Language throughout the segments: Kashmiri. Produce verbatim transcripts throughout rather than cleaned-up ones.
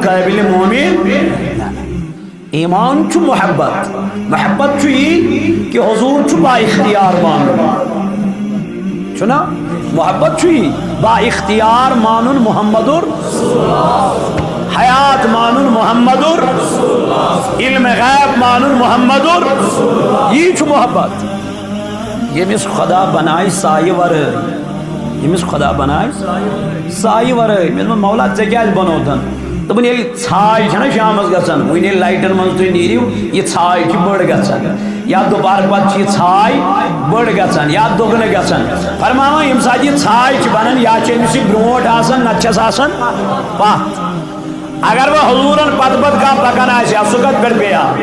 قابل مومن۔ ایمان چھُ محبت۔ محبت چھُ یی کہ حضور چھُ با اختیار مانُن۔ چھُنا؟ محبت چھُ یی با اختیار مانُن محمد، حیات مانُن محمد، علم غیب مانُن محمد۔ یی چھُ محبت۔ ییٚمِس خدا بنایہِ سایہِ ورٲے، ییٚمِس خدا بنایہِ سایہِ ورٲے۔ مےٚ دوٚپُن، "مولا، ژےٚ کیٛازِ بنووتھن؟" دوٚپُن، "ییٚلہِ ژھاے چھَنہ شامَس گژھان، وٕنہِ ییٚلہِ لایٹَن منٛز تُہۍ نیٖرِو، یہِ ژھاے چھِ بٔڑ گژھان، یا دُپہر پَتہٕ چھِ یہِ ژھاے بٔڑ گژھان یا دُگنہٕ گژھان۔" فرماوان، ییٚمہِ ساتہٕ یہِ ژھاے چھِ بَنان، یا چھِ أمِس یہِ برونٛٹھ آسان، نَتہٕ چھَس آسان پَتھ۔ اگر وۄنۍ حضوٗرن پتہٕ پتہٕ کانٛہہ پکان آسہِ ہا، سُہ کتھ پٮ۪ٹھ بیٚہہِ ہا؟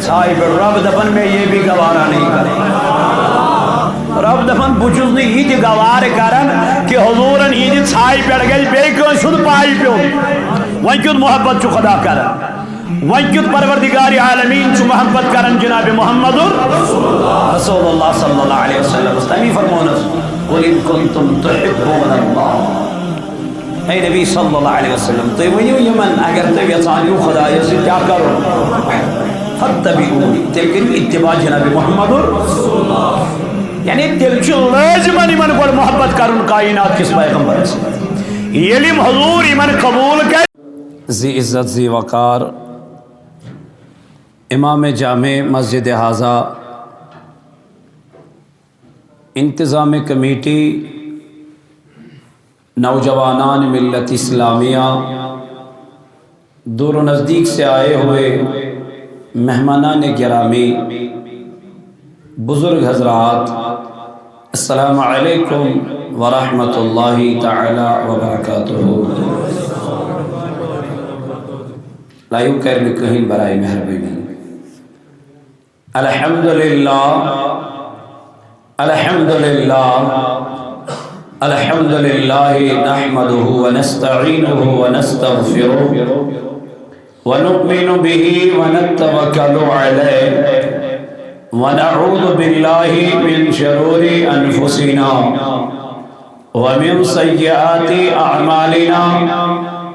ژھایہِ پٮ۪ٹھ۔ رب دپان، "میں یہ بھی گوارا نہیں کرتا۔" رب دپان، "بہٕ چھُس نہٕ یہِ تہِ گوارٕ کران کہ حضوٗرن ہٕنٛدِ ژھایہِ پٮ۪ٹھ گژھِ بیٚیہِ کٲنٛسہِ ہُنٛد پایہِ پیوٚن۔" وۄنۍ کیُتھ محبت چھُ خدا کران؟ وۄنۍ کیُتھ پروردگار عالمین چھُ محبت کران جناب محمد رسول اللہ صلی اللہ علیہ وسلم؟ تمی فرمونس، "قل ان کنتم تحبون اللہ۔" اے نبی صلی اللہ علیہ وسلم، تُہۍ ؤنِو یِمن، اگر تُہۍ یژھان چھِو خدایس سۭتۍ کیٛاہ کرُن، فاتبعونی، تیٚلہِ کٔرِو اتباع جناب محمد۔ یعنی تیٚلہِ چھُ لٲزمن یِمن گۄڈٕ محبت کرُن کائنات کِس پیغمبرس سۭتۍ۔ ییٚلہِ یِم حضور یِمن قبول کرِ۔ ذی عزت، ذی وقار، امام جامع مسجد ہذا، انتظام کمیٹی، نوجوانان ملت اسلامیہ، دور و نزدیک سے آئے ہوئے مہمانان گرامی، بزرگ حضرات، السلام علیکم ورحمۃ اللہ تعالی وبرکاتہ۔ لایو کرنہٕ کٕہٕنۍ برائے مہربٲنی۔ الحمدللہ، الحمدللہ، الحمدللہ، نحمده ونستعینه ونستغفره ونؤمن به ونتوکل علیه ونعوذ باللہ من شرور انفسنا ومن سیئات اعمالنا،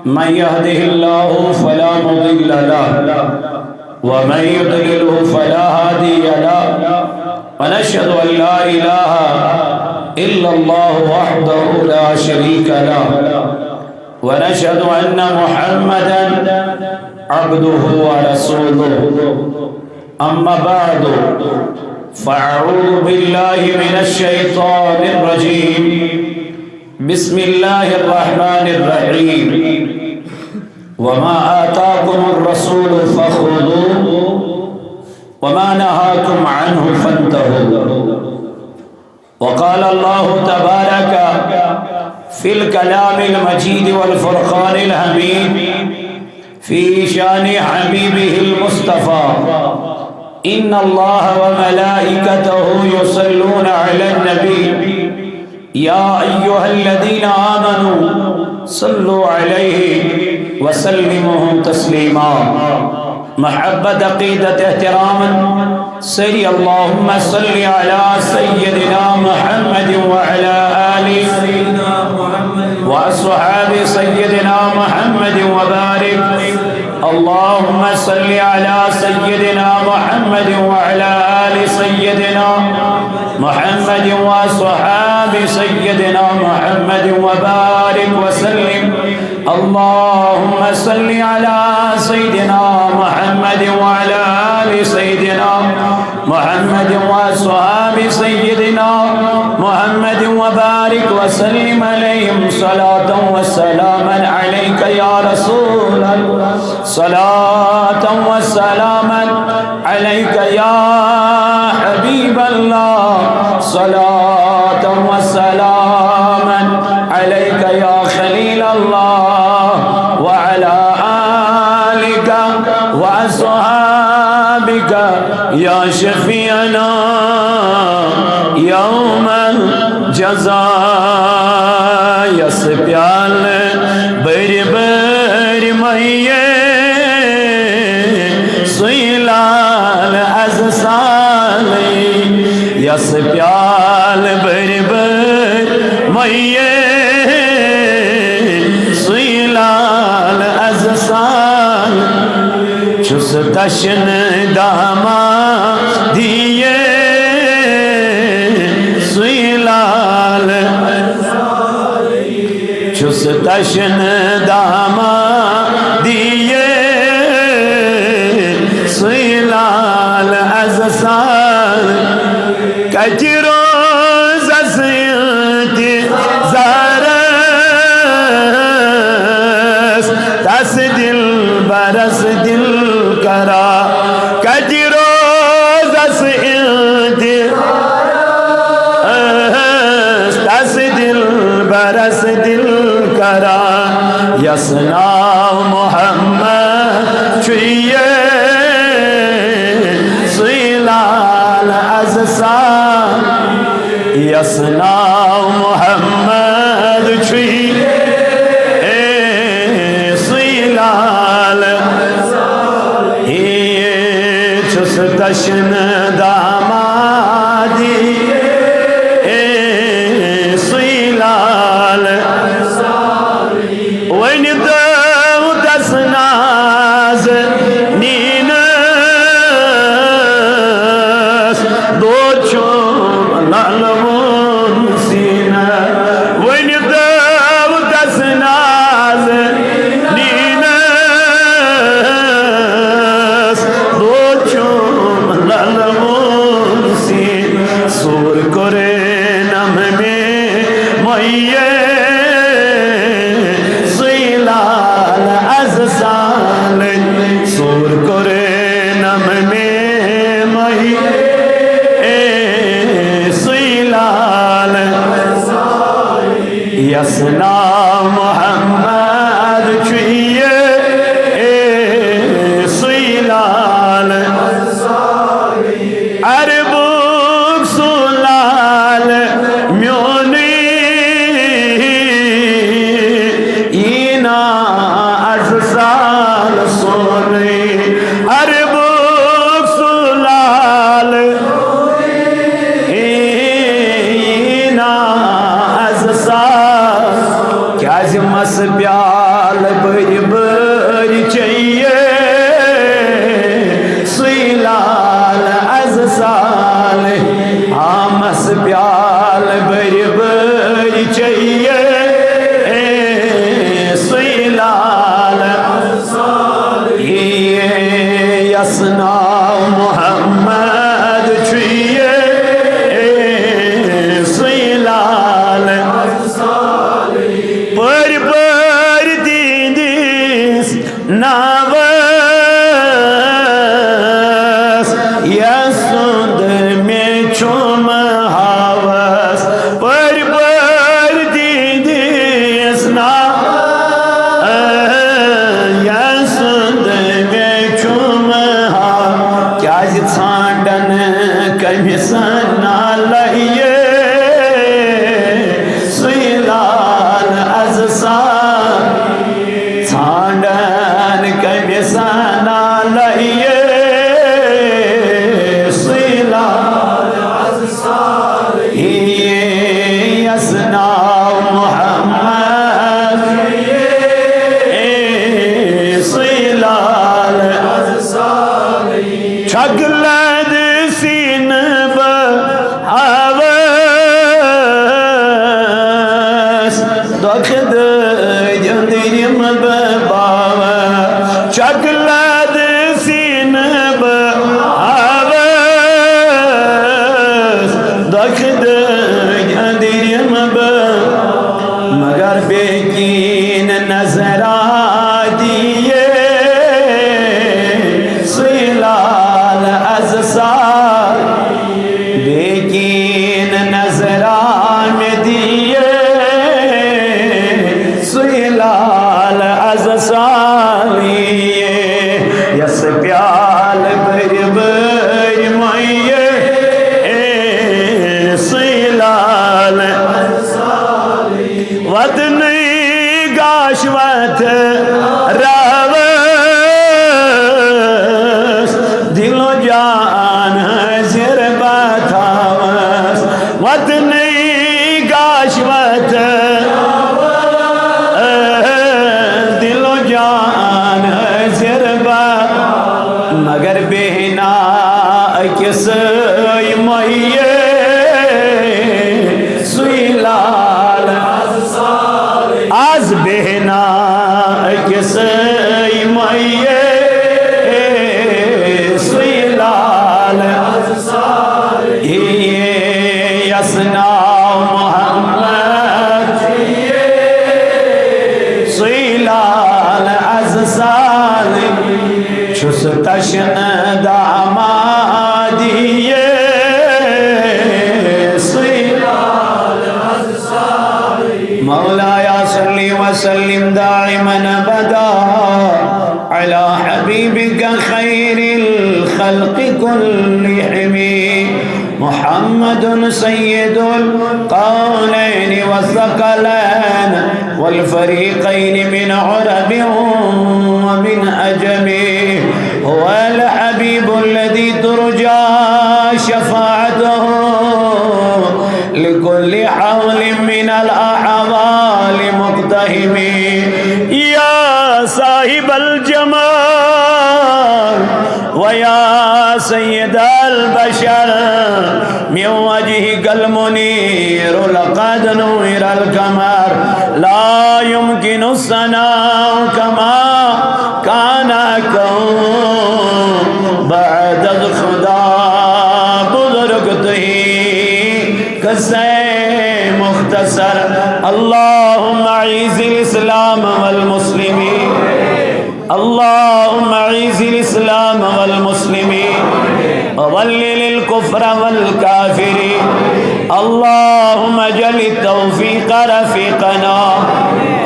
من يهده الله فلا مضل له ومن يضلله فلا هادي له، ونشهد أن لا إله إلا الله وحده لا شريك له، ونشهد أن محمدا عبده ورسوله۔ أما بعد، فأعوذ بالله من الشيطان الرجيم۔ بسم الله الرحمن الرحيم۔ وما آتاكم الرسول فخذوه وما نهاكم عنه فانتهوا۔ وقال الله تبارك في الكلام المجيد والفرقان الحميد في شان حبيبه المصطفى، إن الله وملائكته يصلون على النبي، يا أيها الذين آمنوا صلوا عليه وسلموا تسليما۔ محبت عقیدت احترامن سٲری، اللهم صل على سيدنا محمد وعلى آل وأصحاب سيدنا محمد وبارك۔ اللهم صل على سيدنا محمد وعلى آل سيدنا محمد وأصحاب سيدنا محمد وبارك وسلم۔ اللهم صل على سيدنا محمد وعلى آل سيدنا محمد وأصحاب سيدنا محمد وبارك وسلم عليهم، صلاة وسلاما عليك يا رسول الله، صلاة وسلاما عليك يا حبيب الله، صلاة وسلاما عليك يا خليل الله، وعلى آلك وأصحابك يا شفيعنا يوم الجزاء۔ یس پیالہٕ بٔرۍ بٔرۍ مَیے سُے لال از سالٕے، یس پیالہٕ بٔرۍ بٔرۍ مَیے سُے لال از سالٕے۔ چھُس تشنہٕ دامادیے سُے لال، چھُس تشنہٕ دامادیے سُے لال از سال۔ کتہِ روزس انتظارس، تس دلبرس دل کرا۔ کتہِ روزس انتظارس، تس دلبرس دل کرا۔ یس ناو محمد چھُ یہِ سُے لال از سال، یس ناو محمد چھُے، اے سُے لال۔ اے چھُس تشنہٕ دامادی، اے سُے لال۔ وۄنۍ دٲو تس نازنیٖنس دود چھُم للوُن سیٖنہٕ۔ وۄنۍ دٲو تس نازنیٖنس دود چھُم للوُن سیٖنہٕ۔ سوٗر کوٚرنم مےٚ مۄیہِ سُے لال از سال، سوٗر کوٚرنم مےٚ مۄیہِ سُے لال۔ یس ناو محمد چھُ یہِ سُے لال۔ عربُک سُہ لال میونُے، یی نا از سال سونُے۔ عربُک سُہ لال، یی نا از سال۔ کیازِ مس پیال بٔرۍ بٔرۍ چیٚیہِ سُے لال از سال۔ آمس پیال بٔرۍ بٔرۍ چیٚیہِ سُے لال۔ یس ناو محمد چھُ یہِ سُے لال۔ پٔرۍ پٔرۍ تِہنٛدِس ناوس، یسُنٛد مےٚ چھُم ہاوس۔ پٔرۍ پٔرۍ تِہنٛدِس ناوس، یسُنٛد مےٚ چھُم ہاوس۔ کیازِ ژھانٛڈن کٔمِس نالہٕ یہِ سُے لال از سال؟ ژھانٛڈن کٔمِس نالہٕ یہِ سُے لال؟ یس ناو محمد سُے لال۔ چھکلد سیٖنہٕ بہٕ آوس، دۄکھٕ دٲدۍ أنٛدرِم بہٕ باوس۔ چھکلد سیٖنہٕ بہٕ آوس، دۄکھٕ دٲدۍ أنٛدرِم بہٕ، مگر بیٚیہِ کِنۍ نظر آ دِیے سُے لال از سال۔ بیٚیہِ کِنۍ نظر آ مےٚ دِیے سُے لال از سال۔ یس پیال بٔرۍ بٔرۍ مۄیہِ سُے لال۔ وطنٕے گاش وتھ راوس، دل و جان حٲضِر بہٕ تھاوس۔ وطنٕے گاش وتھ، دل و جان چھُس تشنہٕ دامادی سۭتۍ۔ مولایا صلی وسلم دائما ابدا على حبيبك خير الخلق كلهم۔ محمد سيد الكونين والثقلين والفريقين من عرب ومن عجم۔ هو الحبيب الذي ترجى شفاعته لكل حول من الأحوال مقتحم۔ يا صاحب الجمال ويا سيد البشر، من وجهك المنير لقد نور القمر، لا يمكن الثناء كما كان حقه بعد خدا۔ بزرگ تہی قصہ مختصر۔ اللهم أعز الإسلام والمسلمين، اللهم أعز الإسلام والمسلمين وذلل الكفر والكافرين۔ اللهم اجعل التوفيق رفيقنا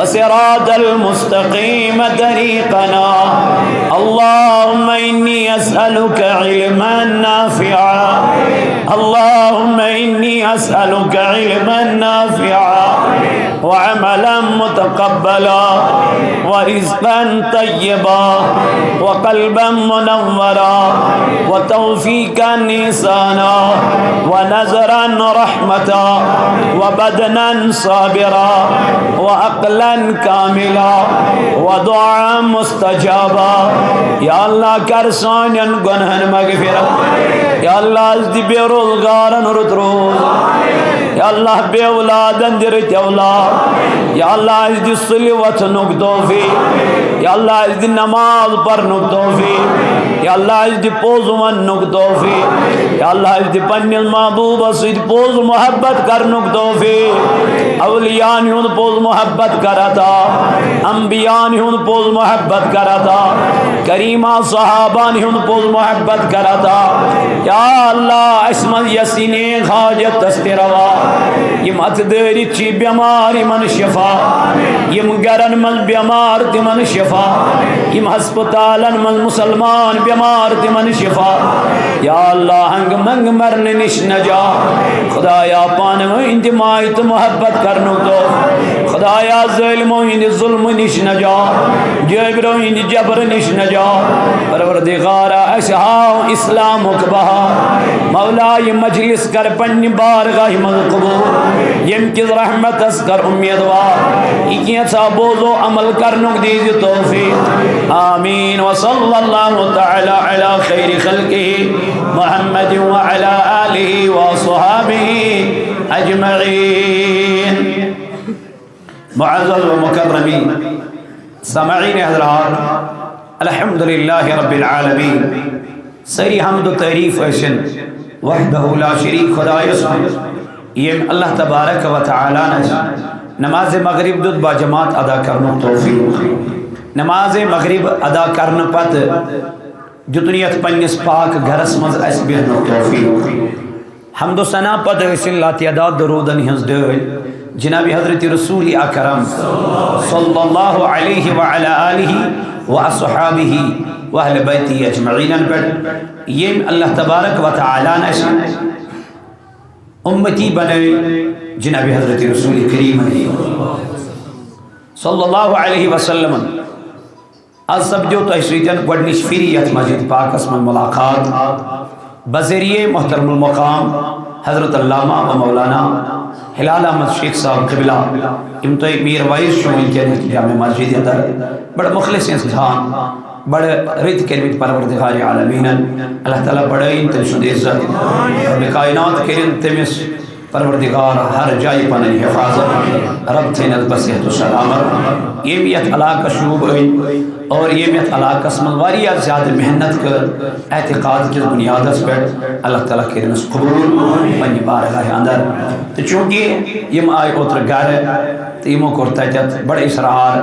وصراط المستقيم طريقنا۔ اللهم إني أسألك علما نافعا، اللهم إني أسألك علما نافعا وعملا متقبلا ورزقا طيبا وقلبا منورا وتوفيقا إحسانا ونظرا رحمة وبدنا صابرا وعقلا كاملا ودعاء مستجابا۔ یا اللہ، کر سانٮ۪ن گۄنہن مغفرت۔ یا اللہ، اَسہِ دِ بے روزگارن رُت روز۔ یا اللہ، بے اولادن دِ رٕتۍ اولاد۔ یا اللہ، اَسہِ دِ سُلہِ وۄتھنُک توفیق۔ یا اللہ، اَسہِ دِ نماز پرنُک توفیق۔ یا اللہ، اَسہِ دِ پوٚز وننُک توفیق۔ یا اللہ، اَسہِ دِ پننِس محبوبس سۭتۍ پوٚز محبت کرنُک توفیق۔ اولیاءن ہُنٛد پوٚز محبت کر عطا۔ انبیاءن ہُنٛد پوٚز محبت کر عطا۔ کریمہ صحابن ہُنٛد پوٚز محبت کر عطا۔ یا اللہ، اَسہِ منٛز یَس یہِ نیک حاجت تس تہِ روا۔ یِم اتھ دٲرِتھ چھِ بیمار، یِمن شفا۔ یِم گرن منٛز بیمار، تِمن شفا۔ یِم ہسپتالن منٛز مسلمان بیمار، تِمن شفا۔ یا اللہ، ہنگہٕ منگہٕ مرنہٕ نِش نجات۔ خدایا، پانہٕ ؤنۍ تہِ مایہِ تہٕ محبت کرنُک توفیق۔ خدایا، ظٲلمو ہٕنٛدِ ظلمہٕ نِش نجات، جٲبرو ہٕنٛدِ جبرٕ نِش نجات۔ پروردگارا، اَسہِ ہاو اسلامُک بہار۔ مولا، یہِ مجلس کر پننہِ بارگاہہِ منٛز قبول۔ ییٚمہِ کِس رحمتس کر امیدوار۔ یہِ کینٛژھا بوزو، عمل کرنُک دیٖزِ توفیق۔ آمین۔ وصلی اللہ تعالی علی خیر خلقہ محمد وعلی آلہ وصحابہ اجمعین۔ معزز و مکرمین سامعین حضرات، الحمدللہ رب العالمین، سٲری حمد و تعریف ٲسِن وحدہ لا شریک خدایس کُن، ییٚمۍ اللہ تبارک و تعالیٰ نَس نماز مغرب دیُت باجماعت ادا کرنُک توفیق۔ نماز مغرب ادا کرنہٕ پتہٕ دیُتُن یتھ پننِس پاک گرس منٛز اسہِ بیہنُک توفیق۔ حمد و ثنا پتہٕ ٲسِن لاتعداد درودن ہٕنٛز ڈٲلۍ جناب حضرت رسول اکرم صلی اللہ علیہ وعلی آلہ و اصحابہ و اہل بیتہ اجمعینن پٮ۪ٹھ، ییٚمۍ اللہ تبارک و تعالیٰ ہن اسہِ امتی بنٲے جناب حضرت رسول کریم صلی اللہ علیہ وسلم۔ از سپدیو تۄہہِ سۭتۍ گۄڈٕنِچ پھِرِ یتھ مسجد پاکس منٛز ملاقات بذریعہ محترم المقام حضرت علامہ و مولانا ہلال احمد شیخ صاحب قبلہ، یِم تۄہہِ میر وائس چھِو وٕنکیٚن یتھ جامع مسجد اندر بڑٕ مخلص انسان، بڑٕ رٕتۍ کٔرمٕتۍ پروردگار عالمینن۔ اللہ تعالیٰ بڑٲیِن تٔمۍ سُنٛد عزت، رب کائنات کٔرِن تٔمِس پروردگار ہر جایہِ پنٕنۍ حفاظت، رب تھٲینس بصحت و سلامت۔ ییٚمۍ یتھ علاقس شوٗب أنۍ اور ییٚمۍ یتھ علاقس منٛز واریاہ زیادٕ محنت کٔر اعتقاد کِس بُنیادس پٮ۪ٹھ، اللہ تعالیٰ کٔرِنس قبول پننہِ بارگاہہِ اندر۔ تہٕ چوٗنٛکہِ یِم آیہِ اوترٕ گرٕ تہٕ یِمو کوٚر تتٮ۪تھ بڑٕ اصرار،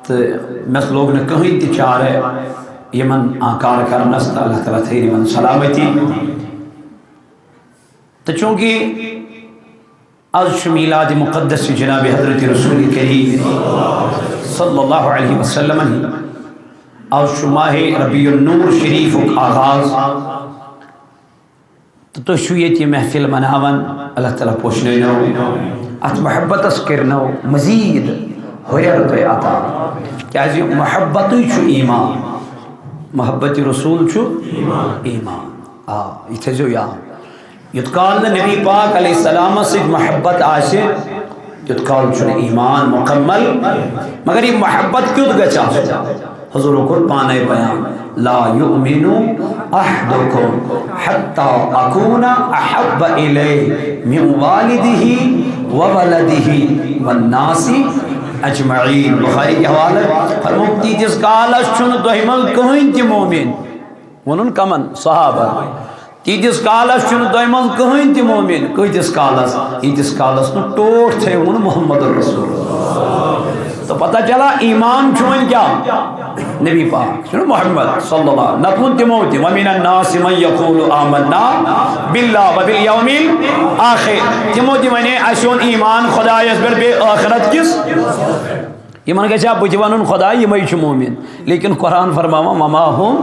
تہٕ مےٚ لوٚگ نہٕ کٕہٕنۍ تہِ چارٕ۔ یمن آکار کرنس تہٕ اللہ تعالیٰ تھٲیِن یمن سلامتی۔ تہٕ چونکہ از چھُ میلاد مقدس جناب حضرت رسول کریم صلی اللہ علیہ وسلم، از چھُ ماہ ربیع النور شریفُک آغاز، تہٕ تُہۍ چھِو ییٚتہِ یہِ محفل مناوان۔ اللہ تعالیٰ پوشنٲینو، اتھ محبتس کٔرنو مزید ہُرٮ۪ر تُہۍ عطا، کیازِ محبتٕے چھُ ایمان، محبت رسول چھُ ایمان۔ آ، یہِ تھٲیزیو یاد۔ یوٚت کال نہٕ نبی پاک علیہ السلامس سۭتۍ محبت آسہِ، تیوٚت کال چھُنہٕ ایمان مکمل۔ مگر یہِ محبت کیُتھ گژھِ آسُن؟ حضورو کوٚر پانے بیان، "لا یؤمن احدکم حتی اکون احب الیہ من والدہ وولدہ والناس اجمعین۔" بخاری کے حوالے فرموو، تیٖتِس کالس چھُنہٕ تۄہہِ منٛز کٕہٕنۍ تہِ مومن، ووٚنُن کمن؟ صحابہ۔ تیٖتِس کالس چھُنہٕ تۄہہِ منٛز کٕہٕنۍ تہِ مومن۔ کۭتِس کالس؟ ییٖتِس کالس نہٕ ٹوٹھ تھٲیوُن محمد رسول۔ تو پتہ چلا ایمان چھُ وۄنۍ کیٛاہ؟ نبی پاک چھُنہٕ محمد صلی اللہ علیہ وسلم۔ نتہٕ ووٚن تِمو تہِ، "ومن الناس من یقول آمنا باللہ وبالیوم الآخر۔" تِمو تہِ ونے، "اسہِ اوٚن ایمان خدایس پٮ۪ٹھ بیٚیہِ ٲخرت کِس۔" یِمن گژھِ ہا بہٕ تہِ ونُن خدا، یِمے چھِ مومن۔ لیکن قرآن فرماوان، "وما ہم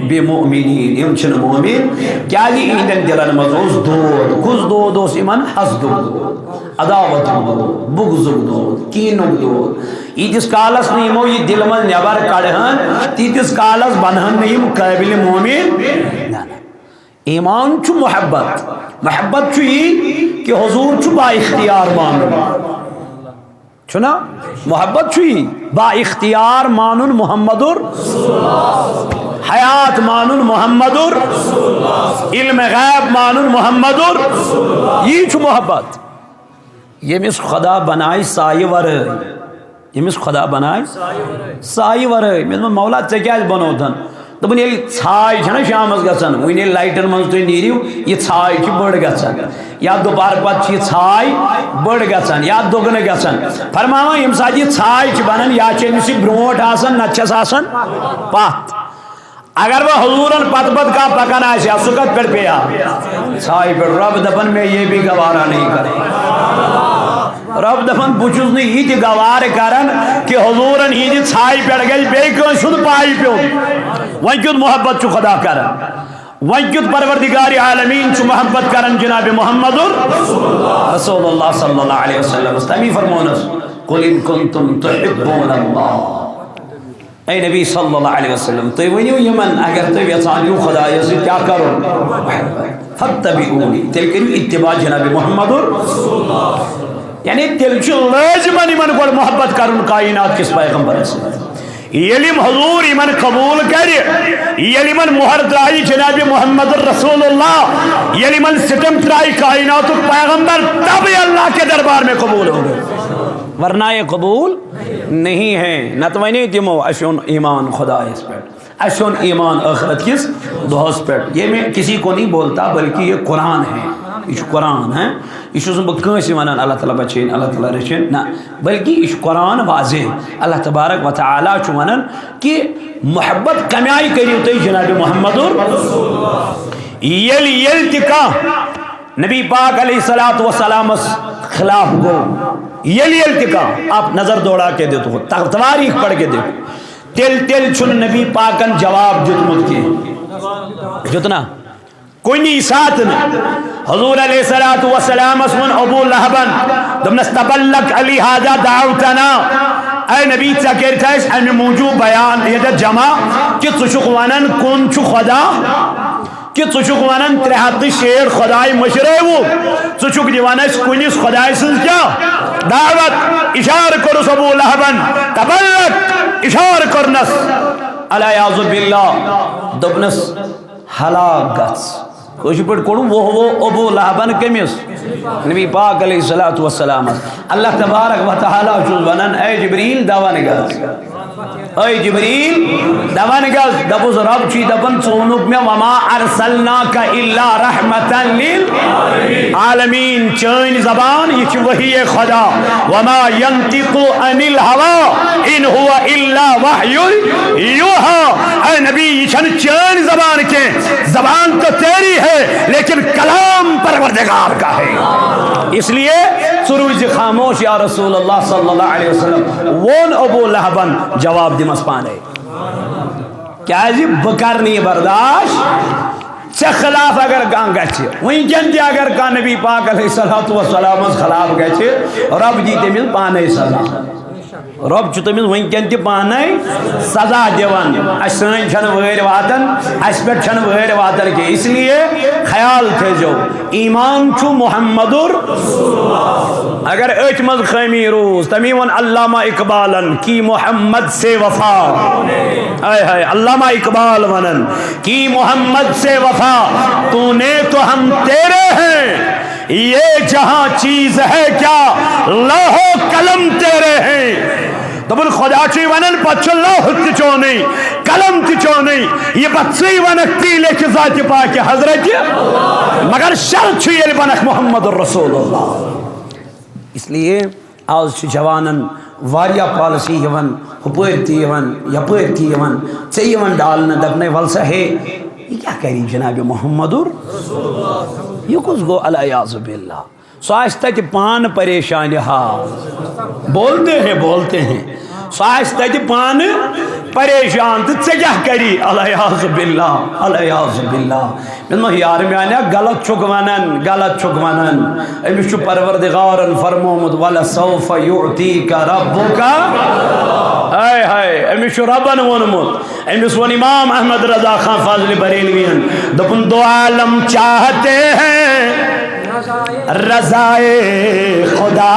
بمؤمنین"، یِم چھِنہٕ مومن۔ کیازِ؟ یِہنٛدٮ۪ن دِلن منٛز اوس دود۔ کُس دود اوس یِمن؟ حسدُک دود، عداوتُک دود، بغضُک دود، کینُک دود۔ ییٖتِس کالس نہٕ یِمو یہِ دِلہٕ منٛز نٮ۪بر کڑہن، تیٖتِس کالس بنہن نہٕ یِم قٲبلِ مومن۔ نہ، نہ۔ ایمان چھُ محبت۔ محبت چھُ یی کہ حضور چھُ با اختیار مانُن۔ چھُنا؟ محبت چھُ یی با اختیار مانُن محمد ال-، حیات مانُن محمد ال-، علم غیب مانُن محمد ال-، یی چھُ محبت۔ ییٚمِس خدا بنایہِ سایہِ ورٲے، ییٚمِس خدا بنایہِ سایہِ ورٲے۔ مےٚ دوٚپمَس، "مولا، ژےٚ کیٛازِ بنووتھن؟" دوٚپُن، ییٚلہِ ژھاے چھَنہ شامَس گژھان، وٕنہِ ییٚلہِ لایٹَن منٛز تُہۍ نیٖرِو، یہِ ژھاے چھِ بٔڑ گژھان، یا دُپہر پَتہٕ چھِ یہِ ژھاے بٔڑ گژھان یا دُگنہٕ گژھان۔ فرماوان، ییٚمہِ ساتہٕ یہِ ژھاے چھِ بَنان، یا چھِ أمِس یہِ برونٛٹھ آسان، نَتہٕ چھَس آسان پَتھ۔ اگر وۄنۍ حضوٗرن پتہٕ پتہٕ کانٛہہ پکان آسہِ ہا، سُہ کتھ پٮ۪ٹھ پیٚیہِ ہا؟ ژھایہِ پٮ۪ٹھ۔ رب دپان، "میں یہ بھی گوارا نہیں کرتا۔" رب دپان، "بہٕ چھُس نہٕ یہِ تہِ گوارٕ کران کہِ حضوٗرن ہٕنٛدِ ژھایہِ پٮ۪ٹھ گژھِ بیٚیہِ کٲنٛسہِ ہُنٛد پایہِ پیوٚن۔" وۄنۍ کیُتھ محبت چھُ خدا کران؟ وۄنۍ کیُتھ پروردگار عالمین چھُ محبت کران جناب محمد رسول اللہ صلی اللہ علیہ وسلم؟ تمی فرمونس، "قل ان کنتم تحبون اللہ۔" اے نبی صلی اللہ علیہ وسلم، تُہۍ ؤنِو یِمن، اگر تُہۍ یژھان چھِو خدایس سۭتۍ کیٛاہ کرُن؟ فاتبعونی، تیٚلہِ کٔرِو اتباع جناب محمد۔ یعنی تیٚلہِ چھُ لٲزمن یِمن گۄڈٕ محبت کرُن کائنات کِس پیغمبرس سۭتۍ۔ ییٚلہِ یِم حضور یِمن قبول کرِ، ییٚلہِ یِمن مۄہر ترایہِ جناب محمد رسول اللہ، ییٚلہِ یِمن سٹم ترایہِ کائناتُک پیغمبر، تبھی اللہ کے دربار میں قبول ہوگا، ورنہ یہ قبول نہیں ہے۔ نتہٕ ونے تِمو، "اسہِ اوٚن ایمان خدایس پٮ۪ٹھ، اسہِ اوٚن ایمان ٲخرت کِس دۄہس پٮ۪ٹھ۔" یہ میں کسی کو نہیں بولتا، بلکہ یہ قرآن ہے، یہ چھُ قرآن ہے۔ یہ چھُس نہٕ بہٕ کٲنٛسہِ ونان، "اللہ تعالیٰ بچٲیِن، اللہ تعالیٰ رٔچھِن"، نہ، بلکہ یہ چھُ قرآن واضح۔ اللہ تبارک و تعالیٰ چھُ ونان کہ محبت کمہِ آیہِ کٔرِو تُہۍ جناب محمد۔ ییٚلہِ، ییٚلہِ تہِ کانٛہہ نبی پاک علیہ الصلوۃ والسلامس خلاف گوٚو، ییٚلہِ ییٚلہِ تہِ کانٛہہ، آپ نظر دوڑا کے دیکھو، تا-، تواریخ پڑھ کے دیکھو، تیٚلہِ تیٚلہِ چھُنہٕ نبی پاکن جواب دیُتمُت کینٛہہ۔ دیُت نا؟ کُنی ساتہٕ نہٕ۔ حضور علیہ الصلوۃ والسلامس ووٚن ابو لہبن، دوٚپنس، "تبلک علی ہذا دعوتنا"، اے نبی، ژےٚ کٔرِتھ اَسہِ امہِ موٗجوٗب بیان ییٚتٮ۪تھ جمع کہِ ژٕ چھُکھ ونان کُن چھُ خدا؟ کہ ژٕ چھُکھ ونان ترٛےٚ ہتھ تہٕ شیٹھ خداے مٔشرٲوٕ؟ ژٕ چھُکھ دِوان اَسہِ کُنِس خدایہِ سٕنٛز کیٛاہ دعوت؟ اشارٕ کوٚرُس ابو لہبن، تبلک، اشارٕ کوٚرنس، الیاذ باللہ، دوٚپنس، "ہلاک گژھ۔" کٲشِر پٲٹھۍ کوٚڑُن ووہ ووہ ابو لہبن کٔمِس؟ نبی پاک علیہ الصلوۃ والسلامس۔ اللہ تبارک و تعالیٰ چھُس ونان، اے جبریل، دوان گژھ۔ اے جبریل، دوان گژھ، دپُس، رب چھُے دپان، ژٕ ووٚنُکھ مےٚ، "وما ارسلناک الا رحمتا للعالمین"، چٲنۍ زبان، یہِ چھِ وحی خدا، "وما ینطق عن الہوی ان ہو الا وحی یوحی"، اے نبی، یہ چھنہٕ چٲنۍ زبان کینٛہہ، زبان تو تیری ہے، لیکن کلام پروردگار کا ہے۔ اس لیے ژٕ روٗزِ خاموش یا رسول اللہ صلی اللہ علیہ وسلم۔ ووٚن ابو لہبن، جواب دِمس پانے۔ کیازِ بہٕ کرٕ نہٕ یہِ برداشت۔ ژےٚ خلاف اگر کانٛہہ گژھِ، وٕنکٮ۪ن تہِ اگر کانٛہہ نبی پاک علیہ الصلوۃ والسلامس خلاف گژھِ، رب دی تٔمِس پانے سزا۔ رب چھُ تٔمِس وٕنکٮ۪ن تہِ پانے سزا دِوان۔ اَسہِ سٲنۍ چھَنہٕ وٲرۍ واتان، اَسہِ پٮ۪ٹھ چھَنہٕ وٲرۍ واتان کینٛہہ۔ اس لیے خیال تھٲیزیو، ایمان چھُ محمد۔ اگر أتھۍ منٛز خٲمی روٗز، تَمی ووٚن علامہ اقبالن، "کی محمد سے وفا۔" ہاے ہاے، علامہ اقبال ونان، "کی محمد سے وفا، تو نے تو ہم تیرے ہیں، یہ جہاں چیز ہے کیا، لوح و قلم تیرے ہیں۔" دوٚپُن، خدا چھُے ونان، پتہٕ چھُ لوح تہِ چونُے، قلم تہِ چونُے، یہِ پتہٕ ژٕے ونکھ، تی لیکھِ ذاتِ پاکِ حضرتِ، مگر شرط چھُ، ییٚلہِ ونکھ محمد رسول اللہ۔ اس لیے آز چھُ جوانن واریاہ پالیسی یِوان، ہُپٲرۍ تہِ یِوان، یپٲرۍ تہِ یِوان، ژےٚ یِوان ڈالنہٕ، دپنَے، "ول سا ہے، یہِ کیٛاہ کَری جناب محمدُر؟ یہِ کُس گوٚو العیاذ باللہ؟" سُہ آسہِ تَتہِ پانہٕ پریشانہِ حال۔ بولتے ہیں، بولتے ہیں۔ سُہ آسہِ تَتہِ پانہٕ پریشان تہٕ ژےٚ کیٛاہ کَری؟ العیاذ باللہ، العیاذ باللہ۔ مےٚ دوٚپمَس، یار میٛانہِ، غلط چھُکھ وَنان، غلط چھُکھ وَنان۔ أمِس چھُ پروردگارن فرمومُت، "ولسوف یعطیک ربک۔" ہاے ہاے، أمِس چھُ ربن ووٚنمُت۔ أمِس ووٚن امام احمد رضا خان فاضل بریلوین، دوٚپُن، "دو عالم چاہتے ہیں رضائے خدا،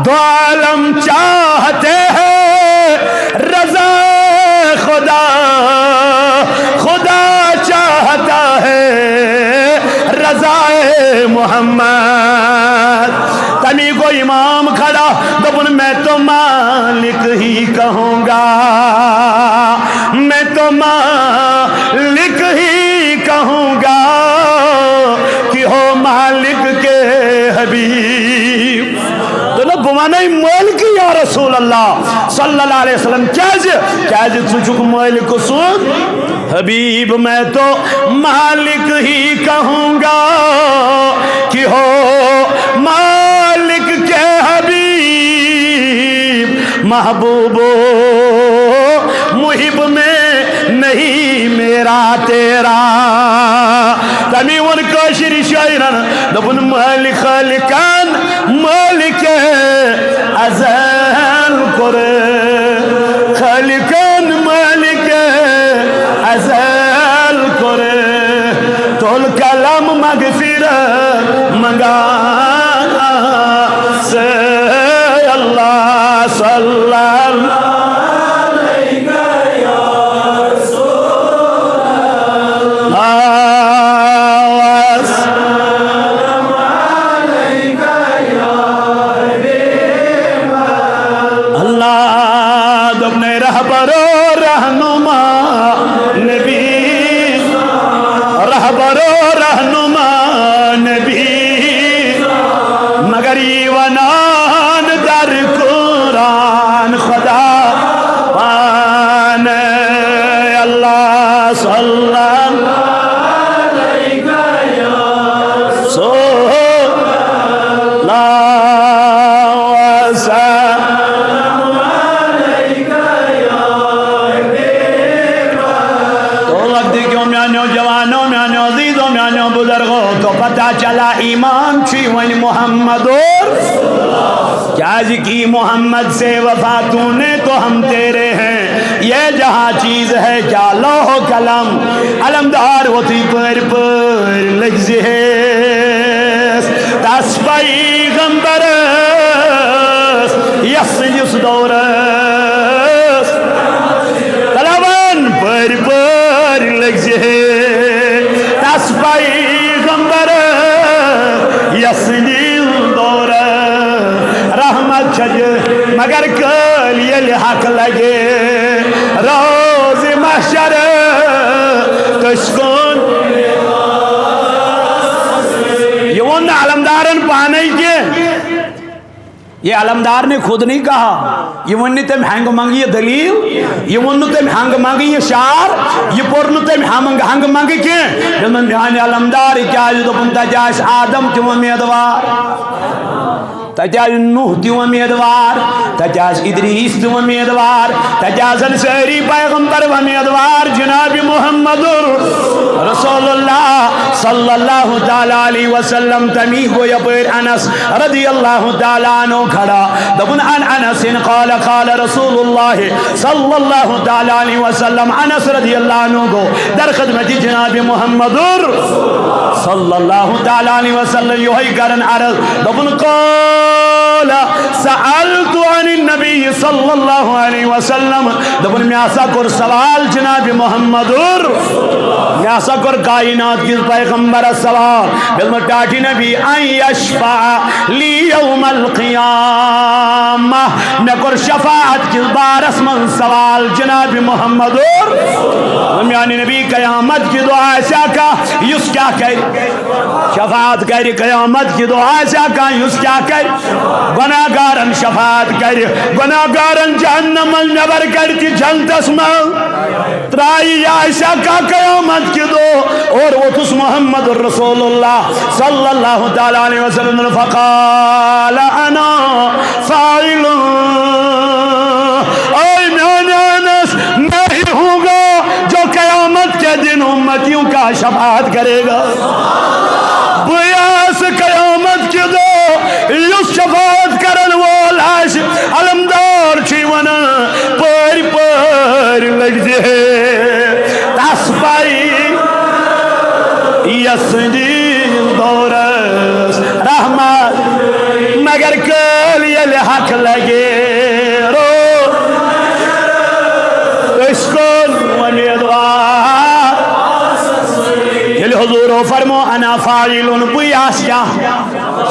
دو عالم چاہتے ہیں رضائے خدا، خدا چاہتا ہے رضائے محمد۔" تمی کو امام کھڑا، دوٚپُن، "میں تو مالک ہی کہوں گا، میں تو مالک ہی کہوں گا، کہ ہو مالک کے حبیب۔" دوٚپُن، "بہٕ وَنَے مٲلکٕے یا رسول اللہ صلی اللہ علیہ وسلم۔" کیازِ؟ کیازِ ژٕ چھُکھ مٲلکہٕ سُنٛد حبیب۔ "میں تو مالک ہی کہوں گا، کہ ہو مالک کے حبیب، محبوب و محب میں نہیں میرا تیرا۔" تمی ووٚن کٲشِر شٲعرن، دوٚپُن، مٲلۍ خٲلقن مٲلِکِ ازل کوٚر، خٲلقن مٲلِکِ ازل کوٚر، تُل قلم مغفرت منگان سے، اللہ صلی اللہ علیہ وسلم۔ اللہ دوٚپنَے رہبر و رہنما نبی، رہبر و رہنما نبی، مگر یی ونان در قرآن خدا پان، اللہ صلی اللہ علیہ وسلم۔ تو وقت کیوں میانیو جوانو، میانیو عزیزو، میانیو بزرگو، تو پتہ چلا ایمان چھی ونی محمد اور کیازِ کی محمد سے وفا تو نے تو ہم تیرے ہیں، یہ جہاں چیز ہے کیا لوح و قلم۔ علمدار ووتُے پٲرۍ پٲرۍ لٔگۍ زِ ہیس تس پیغمبرس یس سٕنٛدِس دورس۔ تلوان پٲرۍ پٲرۍ لٔگۍ زِ ہے تس پیغمبر یس دِل دور رحمت چھج، مگر کٲلۍ ییٚلہِ حق لگہِ روز محشر تٔسۍ کُن۔ یہِ ووٚن نہٕ علمدارن پانے کینٛہہ، یہ علمدار نے خود نہیں کہا۔ یہِ ووٚن نہٕ تٔمۍ ہنٛگہٕ منٛگہٕ یہِ دٔلیٖل، یہِ ووٚن نہٕ تٔمۍ ہنٛگہٕ منٛگہٕ یہِ شعر، یہِ پوٚر نہٕ تٔمۍ ہنٛگہٕ، ہنٛگہٕ منٛگہٕ کینٛہہ۔ دوٚپُن، میٛانہِ علمدار، یہِ کیٛازِ؟ دوٚپُن، تَتہِ آسہِ آدم تہِ وۄمیدوار، تَتہِ آسہِ نوح تہِ وۄمیدوار، تَتہِ آسہِ ادریس تہِ وۄمیدوار، تَتہِ آسَن سٲری پیغمبر وۄمیدوار جناب محمد رسول اللہ صلی اللہ تعالیٰ علیہ وسلم۔ تَمی گوٚو یَپٲرۍ انس رضی اللہ تعالیٰ عنہ کھڑا۔ دوٚپُن، عن انس قال قال رسول اللہ صلی اللہ تعالیٰ علیہ وسلم۔ انس رضی اللہ عنہ گوٚو در خدمت جناب محمد صلی اللہ تعالیٰ علیہ وسلم یِہوٚے کران عرض۔ دوٚپُن، قال سألت عن النبی صلی اللہ علیہ وسلم۔ دوٚپُن، مےٚ ہسا کوٚر سوال جناب محمد، مےٚ ہسا کوٚر کائنات کِس پیغمبرس سوال۔ مےٚ دوٚپمَس، ٹاٹھی نبی، ان یشفع لی یوم القیامہ۔ مےٚ کوٚر شفاعت کِس بارس منٛز سوال جناب محمد۔ میانہِ نبی، قیامت کہِ دۄہ آسیا کانٛہہ یُس کیٛاہ کرِ؟ شفاعت کرِ۔ قیامت کہِ دۄہ آسیا کانٛہہ یُس کیٛاہ کرِ؟ گۄناہ گارن شفاعت کرِ، گۄناہ گارن جہنم منٛز نٮ۪بر کڑِ تہٕ جنتس منٛز ترٛایہِ۔ یہِ آسہِ ہا کانٛہہ قیامت کہِ دۄہ؟ اورٕ ووٚتھُس محمد رسول اللہ صلی اللہ تعالیٰ علیہ وسلم، فقال انا فاعل۔ اے میانہِ انس، میں ہی ہوں گا جو قیامت کے دن امتیوں کا شفاعت کرے گا۔ بہٕ آسہٕ قیامت کہِ دۄہ یُس شفاعت کرن وول آسہِ۔ علمدار چھُ ونان، پٲرۍ پٲرۍ لٔگۍ زِ ہے تس پاے، یس دِل دورس رحمت، مگر کٲلۍ ییٚلہِ حق لگے رو، أسۍ کُن امیدوار۔ ییٚلہِ حضوٗرو فرمو، انا فاعل، بٕے آسہٕ کیٛاہ؟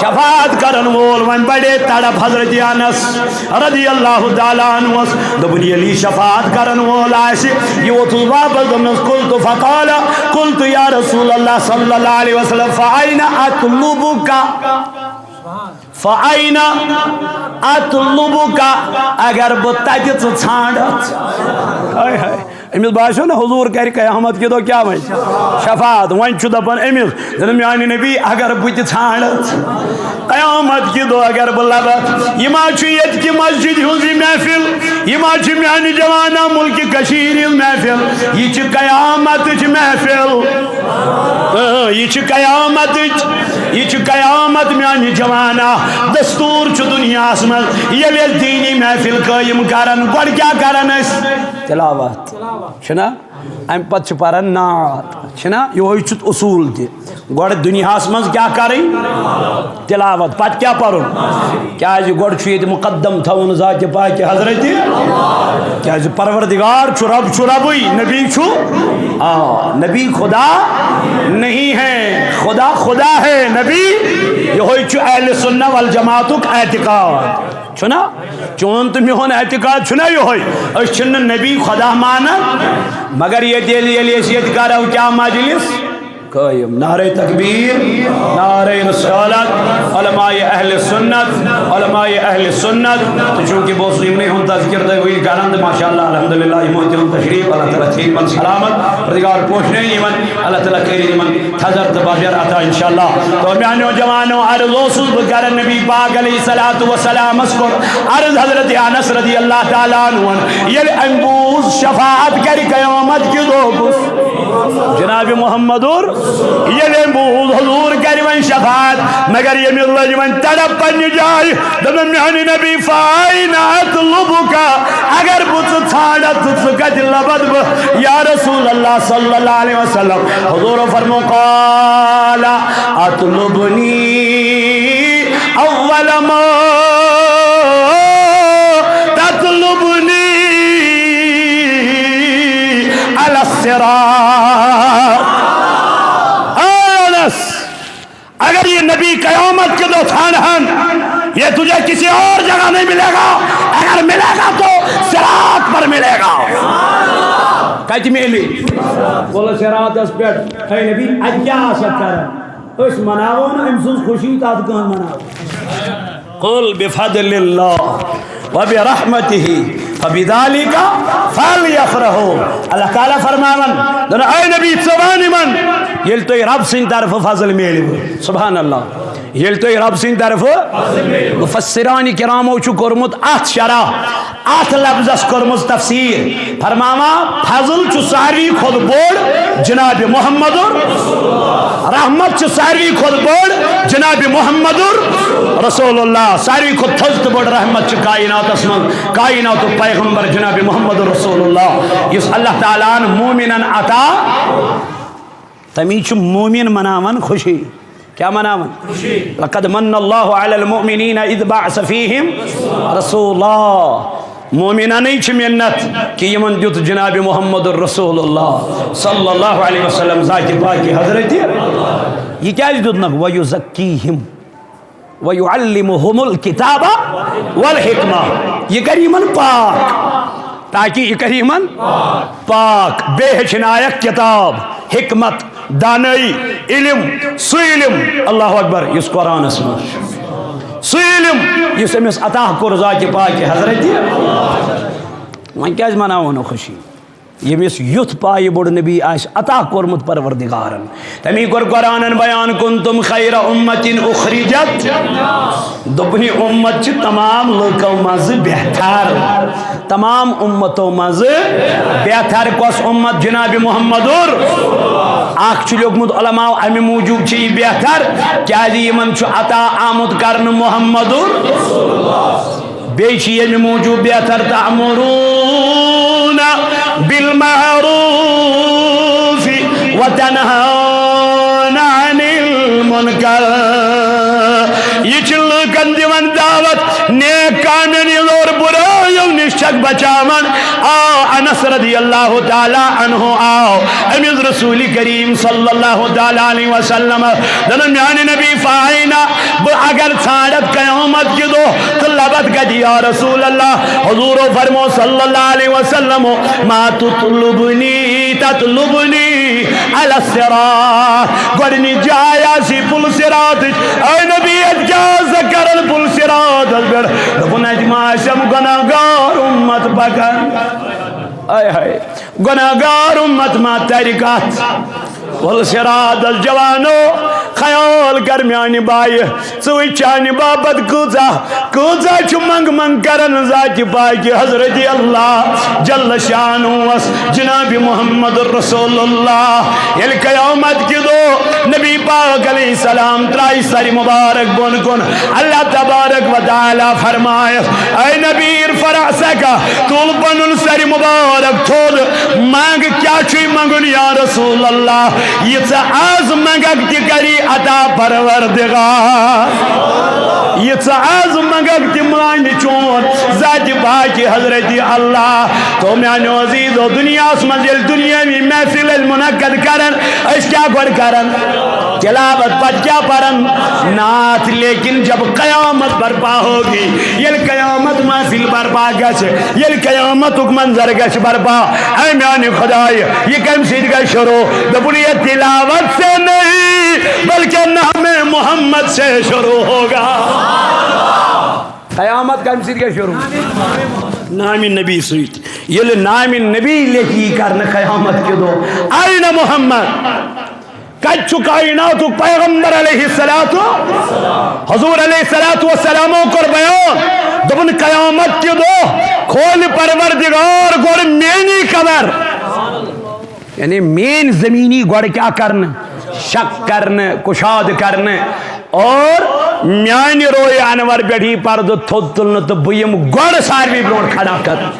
شفاعت کرن وول۔ وۄنۍ بڑے تڑپ حضرت انس رضی اللہ تعالیٰ عنہس۔ دوٚپُن، ییٚلہِ یہِ شفاعت کرن وول آسہِ، یہِ ووٚتھُس واپس، دوٚپنس، قلت فقال، قلت یا رسول اللہ صلی اللہ علیہ وسلم، فأین اطلبک؟ فأین اطلبک؟ اگر بہٕ تتہِ ژٕ ژھانڈتھ۔ ہاے ہاے۔ أمِس باسیو نہ حضوٗر کرِ قیامت کہِ دۄہ کیٛاہ وۄنۍ؟ شفاعت۔ وۄنۍ چھُ دپان أمِس، دوٚپُن، میانہِ نبی، اگر بہٕ تہِ ژھانڈتھ قیامت کہِ دۄہ اگر بہٕ لبہٕ، یہِ ما چھُ ییٚتہِ کہِ مسجد ہٕنٛز یہِ محفل؟ یہِ ما چھِ میانہِ جوانا مُلکہِ کٔشیٖرِ ہٕنٛز محفل؟ یہِ چھِ قیامتٕچ محفل۔ اۭں، یہِ چھِ قیامتٕچ، یہِ چھِ قیامت میانہِ جوانا۔ دستوٗر چھُ دُنیاہس منٛز، ییٚلہِ أسۍ دیٖنی محفل قٲیِم کران، گۄڈٕ کیٛاہ کران أسۍ؟ تلاوت۔ چھُنہ؟ امہِ پتہٕ چھِ پران نعت، چھِنہ؟ یِہوٚے چھُ اصوٗل تہِ۔ گۄڈٕ دُنیاہس منٛز کیٛاہ کرٕنۍ؟ تلاوت۔ پتہٕ کیٛاہ پرُن؟ کیٛازِ گۄڈٕ چھُ ییٚتہِ مقدم تھاوُن ذاتِ پاکِ حضرتِ۔ کیٛازِ پروردگار چھُ، رب چھُ ربٕے، نبی چھُ، آ، نبی خدا نہیں ہے، خدا خدا ہے، نبی۔ یِہوٚے چھُ اہل سنہ والجماعتُک اعتقاد۔ چھُنہ؟ چون تہٕ میون اعتقاد چھُنہ یِہوٚے؟ أسۍ چھِنہٕ نبی خدا مانان، مگر ییٚتہِ ییٚلہِ، ییٚلہِ أسۍ ییٚتہِ کرو کیٛاہ مجلس قٲیِم، نعرہ تکبیر، نعرہ رسالت، علماء اہل سنت، علماء اہل سنت۔ تہٕ چونکہ بہٕ اوسُس یِمنٕے ہُنٛد تذکر تۄہہِ وٕنۍ کران، تہٕ ماشاءاللہ، الحمدللہ، یِمو تہِ اوٚن تشریف، اللہ تعالیٰ تھٲیِن یِمن سلامت، پروردگار پوشنٲیِن یِمن، اللہ تعالیٰ کٔرِن یِمن تھزر تہٕ بجر عطا انشاءاللہ۔ تو میانیو جوانو، عرض اوسُس بہٕ کران، نبی پاک علیہ الصلوۃ والسلامس کوٚر عرض حضرت انس رضی اللہ تعالیٰ عنہ، ییٚلہِ أمۍ بوٗز شفاعت کرِ قیامت کہِ دۄہ کُس؟ جناب محمد اور، ییٚلہِ أمۍ بوٗز حضور کرِ وۄنۍ شفاعت، مگر ییٚمِس لٔج وۄنۍ تڑپ پننہِ جایہِ، دوٚپُن، میانہِ نبی، فاین اطلبک، اگر بہٕ ژٕ ژھانڈتھ تہٕ ژٕ کتہِ لبتھ بہٕ یا رسول اللہ صلی اللہ علیہ وسلم؟ حضور فرمو، قال اطلبنی اول ما تطلبنی علی الصراط۔ اے انس، اگر یہ نبی قیامت کے دو تھان ہن، یہ تجھے کسی اور جگہ نہیں ملے گا، اگر ملے گا تو صراط پر ملے گا۔ کتہِ میلہِ؟ بولو صراطس پٮ۪ٹھ۔ اے نبی، اتہِ کیٛاہ آسکھ کران؟ أسۍ مناوو نہٕ أمۍ سٕنٛز خوشی، تتھ کٕہٕنۍ مناوو۔ قل بفضل اللہ وبرحمته فبذلك فليفرحوا۔ اللہ تعالیٰ فرماوان، دَپان، اے نبی، ژٕ وَن یِمن، ییٚلہِ تۄہہِ رب سٕنٛدِ طرفہٕ فضل میلِوٕ۔ سبحان اللہ۔ ییٚلہِ تۄہہِ رب سٕنٛدِ طرفہٕ، مفسران کرامو چھُ کوٚرمُت اتھ شرح، اتھ لفظس کٔرمٕژ تفسیر۔ فرماوان، فضل چھُ ساروی کھۄتہٕ بوٚڑ جناب محمد، رحمت چھِ ساروی کھۄتہٕ بٔڑ جناب محمد رسول اللہ، ساروی کھۄتہٕ تھٔز تہٕ بٔڑ رحمت چھِ کائناتس منٛز کائناتُک پیغمبر جناب محمد رسول اللہ، یُس اللہ تعالیٰ ہن مومنن عطا، تمی چھُ مومن مناوان خوشی۔ کیا مناوان؟ لقد من اللہ علی المؤمنین اذ بعث فیہم رسولا۔ مومنانٕے چھِ منت کہ یِمن دیُت جناب محمد رسول اللہ صلی اللہ علیہ وسلم ذات پاک حضرت۔ یہ کیازِ دیُتنکھ؟ ویزکیہم ویعلمہم الکتاب والحکمہ۔ یہ کر یِمن پاک، تاکہ یہ کر یِمن پاک۔ بیٚیہِ ہیٚچھنایکھ کتاب، حکمت، دانائی، علم، سُہ علم، اللہ اکبر، یُس قرآنس منٛز چھُ۔ سُہ علم یُس أمِس عطا کوٚر ذاتِ پاکِ حضرتِ۔ وۄنۍ کیازِ مناوو نہٕ خوشی؟ ییٚمِس یُتھ پایہِ بوٚڑ نبی آسہِ عطا کوٚرمُت پروردگارن۔ تمی کوٚر قرآنن بیان، کنتم خیر امت اخرجت۔ دوٚپُن، یہِ امت چھِ تمام لُکو منٛزٕ بہتر۔ تمام امتو منٛزٕ بہتر کۄس امت؟ جناب محمدُر۔ اکھ چھُ لیوٚکھمُت علماء، امہِ موٗجوٗب چھِ یہِ بہتر کیازِ یِمن چھُ عطا آمُت کرنہٕ محمدُر۔ بیٚیہِ چھِ ییٚمہِ موٗجوٗب بہتر، تأمرون بالمعروف وتنهون عن المنکر۔ یہِ چھِ لوٗکن دِوان دعوت نیک کامٮ۪ن ہٕنٛز اور بُرٲیو نِش چھکھ بچاوان۔ آو انس رضی اللہ تعالیٰ عنہ، آو أمِس رسول کریم صلی اللہ تعالیٰ علیہ وسلم، دپان، میانہِ نبی فائنہ، بہٕ اگر ژھانڈتھ قیامت کہِ دۄہ تہٕ لبتھ کتہِ یا رسول اللہ؟ حضورو فرمو صلی اللہ علیہ وسلم، ما تطلبنی تطلبنی علی الصراط۔ گۄڈٕنِچ جاے آسی پُل صراطٕچ۔ اے نبی، اتہِ کیٛاہ ٲسکھ کران پُل صراطس پٮ۪ٹھ؟ دوٚپُن، اتہِ ما آسٮ۪م گۄناہ گار امت پکان۔ آے ہاے، گۄناہ گار امت ما ترِ کتھ؟ پُل صراطس جوانو، خیال کر میانہِ بایہِ، ژٕ وٕچھ چانہِ باپتھ کۭژاہ، کۭژاہ چھُ منگ منگ کران ذاتِ پاکِ حضرت اللہ جل شانوس جناب محمد رسول اللہ۔ ییٚلہِ قیامت کہِ دۄہ نبی پاک علیہ السلام ترایہِ سرِ مبارک بۄن کُن، اللہ تبارک و تعالیٰ فرمایس، اے نبی، ارفع رأسک، تُل پنُن سرِ مبارک تھوٚد، منگ، کیٛاہ چھُے منگُن یا رسول اللہ؟ یہِ ژٕ از منگکھ تہِ کری عطا پروردگار۔ یہِ ژٕ از منگکھ تہِ مانہِ چون ذاتِ پاکِ حضرت اللہ۔ تو میانیو عزیزو، دنیاہس منٛز ییٚلہِ دنیاوی محفل ٲسۍ منعقد کران، أسۍ کیٛاہ گۄڈٕ کران؟ تلاوت، پتہٕ کیٛاہ پران؟ نعت۔ لیکن جب قیامت برپا ہوگی، ییٚلہِ قیامت محفل برپا گژھِ، ییٚلہِ قیامتُک منظر گژھِ برپا، اے میانہِ خدایہِ، یہِ کمہِ سۭتۍ گژھِ شروع؟ دوٚپُن، یہ تلاوت سے نہیں، بلکہ نام محمد سے شروع ہوگا۔ قیامت کمہِ سۭتۍ گژھِ شروع؟ نامِ نبی سۭتۍ۔ ییٚلہِ نامِ نبی لیکھِ یی کرنہٕ قیامت کہِ دۄہ، اَیْنَ مُحَمَّد؟ کتہِ چھُ کائناتُک پیغمبر علیہ الصلوۃ؟ حضور علیہ الصلوۃ والسلامو کوٚر بیان، دوٚپُن، قیامت کہِ دۄہ کھولِ پروردگار گۄڈٕ میٲنی قبر، یعنی میٲنۍ زمینی گۄڈٕ کیٛاہ کرنہٕ؟ شق کرنہٕ، کشاد کرنہٕ، اور میانہِ روئے انور پٮ۪ٹھ یی پردٕ تھوٚد تُلنہٕ تہٕ بہٕ یِمہٕ گۄڈٕ ساروی برونٛٹھ کھڑا کرنہٕ۔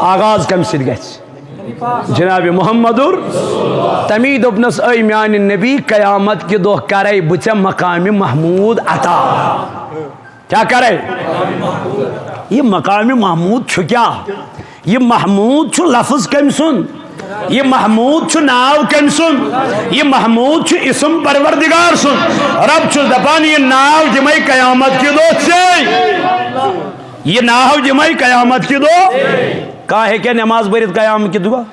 آغاز کمہِ سۭتۍ گژھِ؟ جناب محمدُر۔ تمی دوٚپنس، اے میانہِ نبی، قیامت کہِ دۄہ کرے بہٕ ژےٚ مقامِ محمود عطا۔ کیٛاہ کرے؟ یہِ مقامِ محمود چھُ کیٛاہ؟ یہِ محمود چھُ لفظ کٔمۍ سُنٛد؟ یہِ محمود چھُ ناو کٔمۍ سُنٛد؟ یہِ محمود چھُ اسم پروردگار سُنٛد۔ رب چھُس دپان، یہِ ناو دِمے قیامت کہِ دۄہ ژےٚ۔ یہِ ناو دِمے قیامت کہِ دۄہ۔ کانٛہہ ہیٚکیٛاہ نماز پٔرِتھ قیامت کہِ دۄہ؟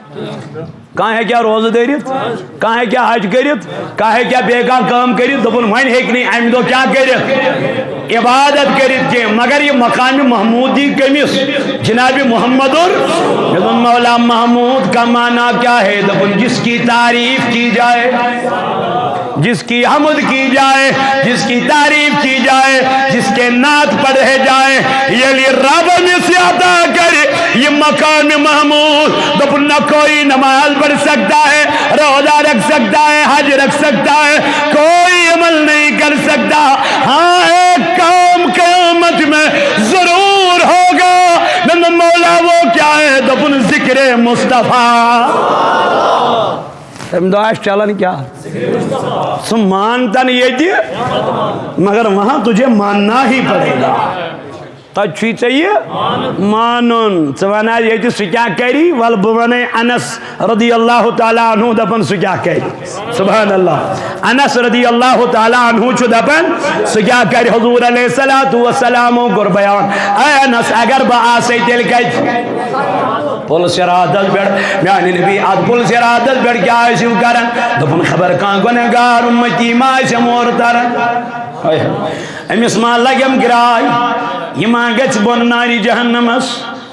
کانٛہہ ہیٚکیٛاہ روزٕ دٔرِتھ؟ کانٛہہ ہیٚکیٛاہ حج کٔرِتھ؟ کانٛہہ ہیٚکیٛاہ بیٚیہِ کانٛہہ کٲم کٔرِتھ؟ دوٚپُن، وۄنۍ ہیٚکہِ نہٕ اَمہِ دۄہ کیٛاہ کٔرِتھ؟ عبادت کٔرِتھ کینٛہہ، مگر یہِ مقامِ محمودی کٔمِس؟ جناب محمد۔ مےٚ دوٚپ، مولا محمود کا معنی کیا ہے؟ دوٚپُن، جس کی تعریف کی جائے، جس کی حمد کی جائے، جس کی تعریف کی جائے، جس کے نعت پڑھے جائیں، ییٚلہِ رب أمِس یہِ عطا کرِ، یہ مقام محمود۔ دوٚپُن، نہ کوئی نماز پڑھ سکتا ہے، روزہ رکھ سکتا ہے، حج رکھ سکتا ہے، کوئی عمل نہیں کر سکتا۔ ہاں، ایک کام قیامت میں ضرور ہوگا۔ مےٚ دوٚپ، مولا، وہ کیا ہے؟ دوٚپُن، ذکر مصطفیٰ۔ تَمہِ دۄہ آسہِ چلان کیٛاہ؟ سُہ مانتن ییٚتہِ، مگر وہاں تجھے ماننا ہی پڑے گا۔ تتہِ چھُے ژےٚ یہِ مانُن۔ ژٕ وَن حظ ییٚتہِ سُہ کیٛاہ کَری؟ وَلہٕ بہٕ وَنَے انس رضی اللہ تعالیٰ عنہ دَپان سُہ کیٛاہ کَرِ۔ سبحان اللہ۔ انس رضی اللہ تعالیٰ عنہ چھُ دَپان سُہ کیٛاہ کَرِ۔ حضور علیہ الصلوۃ والسلامو کوٚر بیان، اے انس، اگر بہٕ آسے تیٚلہِ کَتہِ؟ پُل صراطس پٮ۪ٹھ۔ میٛانہِ نبی، اَتھ پُل صراطس پٮ۪ٹھ کیٛاہ ٲسِو کران؟ دوٚپُن، خبر کانٛہہ گۄنہگار اُمتی ما آسہِ مور تران۔ ہاے ہاے۔ أمِس ما لگٮ۪م گراے، یہِ ما گژھِ بۄن نارِ جہنمس۔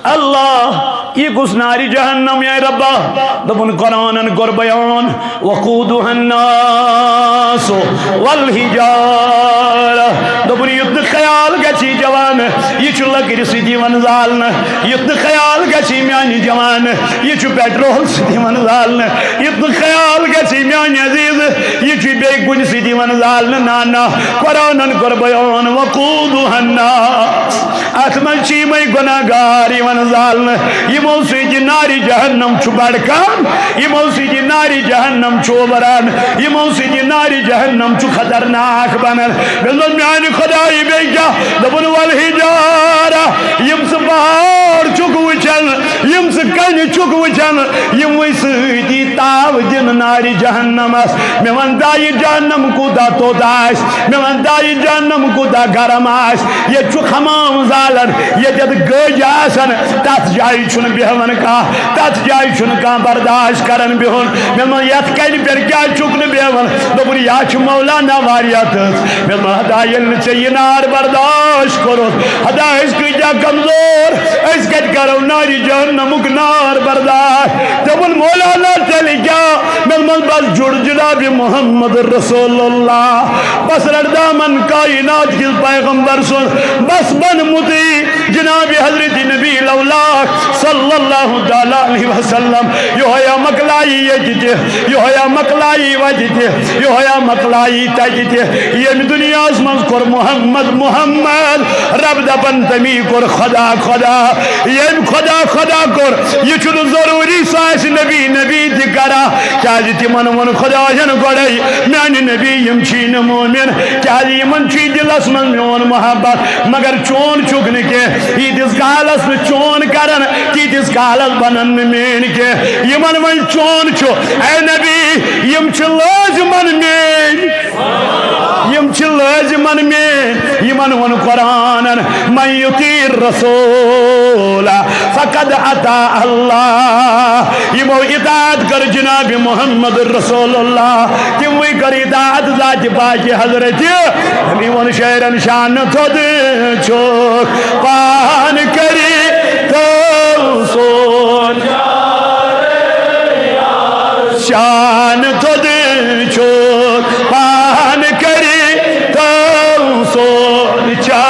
اللہ، یہِ کُس نارِ جہنم یا ربا؟ دوٚپُن، قرآنن کوٚر بیان، وقودها الناس والحجارہ۔ دوٚپُن، یُتھ نہٕ خیال گژھِ یہِ جوان، یہِ چھُ لٔکرِ سۭتۍ یِوان زالنہٕ۔ یُتھ نہٕ خیال گژھِ میانہِ جوان، یہِ چھُ پیٹرول سۭتۍ یِوان زالنہٕ۔ یُتھ نہٕ خیال گژھِ میانہِ عزیز، یہِ چھُ بیٚیہِ کُنہِ سۭتۍ یِوان زالنہٕ۔ نہ، نہ، قرآنن کوٚر بیان، وقودها الناس۔ اتھ منٛز چھِ یِمے گۄناہ گار یِوان زالنہٕ، یِمو سۭتۍ یہِ نارِ جہنم چھُ بڑکان، یِمو سۭتۍ یہِ نارِ جہنم چھُ وُبران، یِمو سۭتۍ یہِ نارِ جہنم چھُ خطرناک بنان۔ مےٚ دوٚپ، میانہِ خدایہِ، بیٚیہِ کیٛاہ؟ دوٚپُن، والحجارہ، یِم ژٕ پہاڑ چھُکھ وٕچھان، یِم ژٕ کنہِ چھُکھ وٕچھان، یِموٕے سۭتۍ یی تاو دِنہٕ نارِ جہنمس۔ مےٚ وَن تا، یہِ جہنم کوٗتاہ توٚت آسہِ؟ مےٚ وَن تا، یہِ جہنم کوٗتاہ گرم آسہِ؟ ییٚتہِ چھُ حمام زالان، ییٚتٮ۪تھ گٔج آسان، تَتھ جایہِ چھُنہٕ بیٚہوان کانٛہہ، تَتھ جایہِ چھُنہٕ کانٛہہ برداشت کران بِہُن۔ مےٚ ووٚن، یَتھ کَنہِ پٮ۪ٹھ کیٛازِ چھُکھ نہٕ بیٚہوان؟ دوٚپُن، یَتھ چھِ مولا نہ واریاہ تٔژ۔ مےٚ ووٚن، ہتا، ییٚلہِ نہٕ ژےٚ یہِ نار برداشت کوٚرُتھ، ہتا، أسۍ کۭتیٛاہ کمزور، أسۍ کَتہِ کَرو نارِ جہنمُک نار برداشت؟ دوٚپُن، مولانا، تیٚلہِ کیٛاہ؟ مےٚ ووٚن، بس جُڑ جناب محمد رسول اللہ، بس رٹ دامن کائنات کِس پیغمبر سُنٛد، بس بن مطیع جناب حضرت نبی لولاک صلی اللہ تعالیٰ علیہ وسلم۔ یہویا مۄکلایی ییٚتہِ تہِ، یہویا مۄکلایی وتہِ تہِ، یہویا مۄکلایی تتہِ تہِ۔ ییٚمہِ دُنیاہس منٛز کوٚر محمد محمد، رب دپان تمی کوٚر خدا خدا۔ ییٚمہِ خدا خدا کوٚر، یہِ چھُنہٕ ضروٗری سُہ آسہِ نبی نبی تہِ کران، کیازِ تِمن ووٚن خداین گۄڈے، میانہِ نبی، یِم چھی نہٕ مومن، کیازِ یِمن چھُے دِلس منٛز میون محبت، مگر چون چھُکھ نہٕ کینٛہہ۔ ییٖتِس کالس نہٕ چون کرن، تیٖتِس کالس بنن نہٕ میٲنۍ کینٛہہ۔ یِمن وۄنۍ چون چھُ، اے نبی، یِم چھِ لٲزمن میٲنۍ، یِم چھِ لٲزمن میٲنۍ۔ یِمن ووٚن قرآنن، من یطیع الرسول فقد اطاع اللہ۔ یِمو اطاعت کٔر جناب محمد رسول اللہ، تِموٕے کٔر اطاعت ذات پاک حضرت۔ أمی ووٚن شٲعرن، شان تھوٚد چھُکھ پان کٔرِتھ سون، شان تھوٚد چھُکھ پان کٔرِتھ سون چا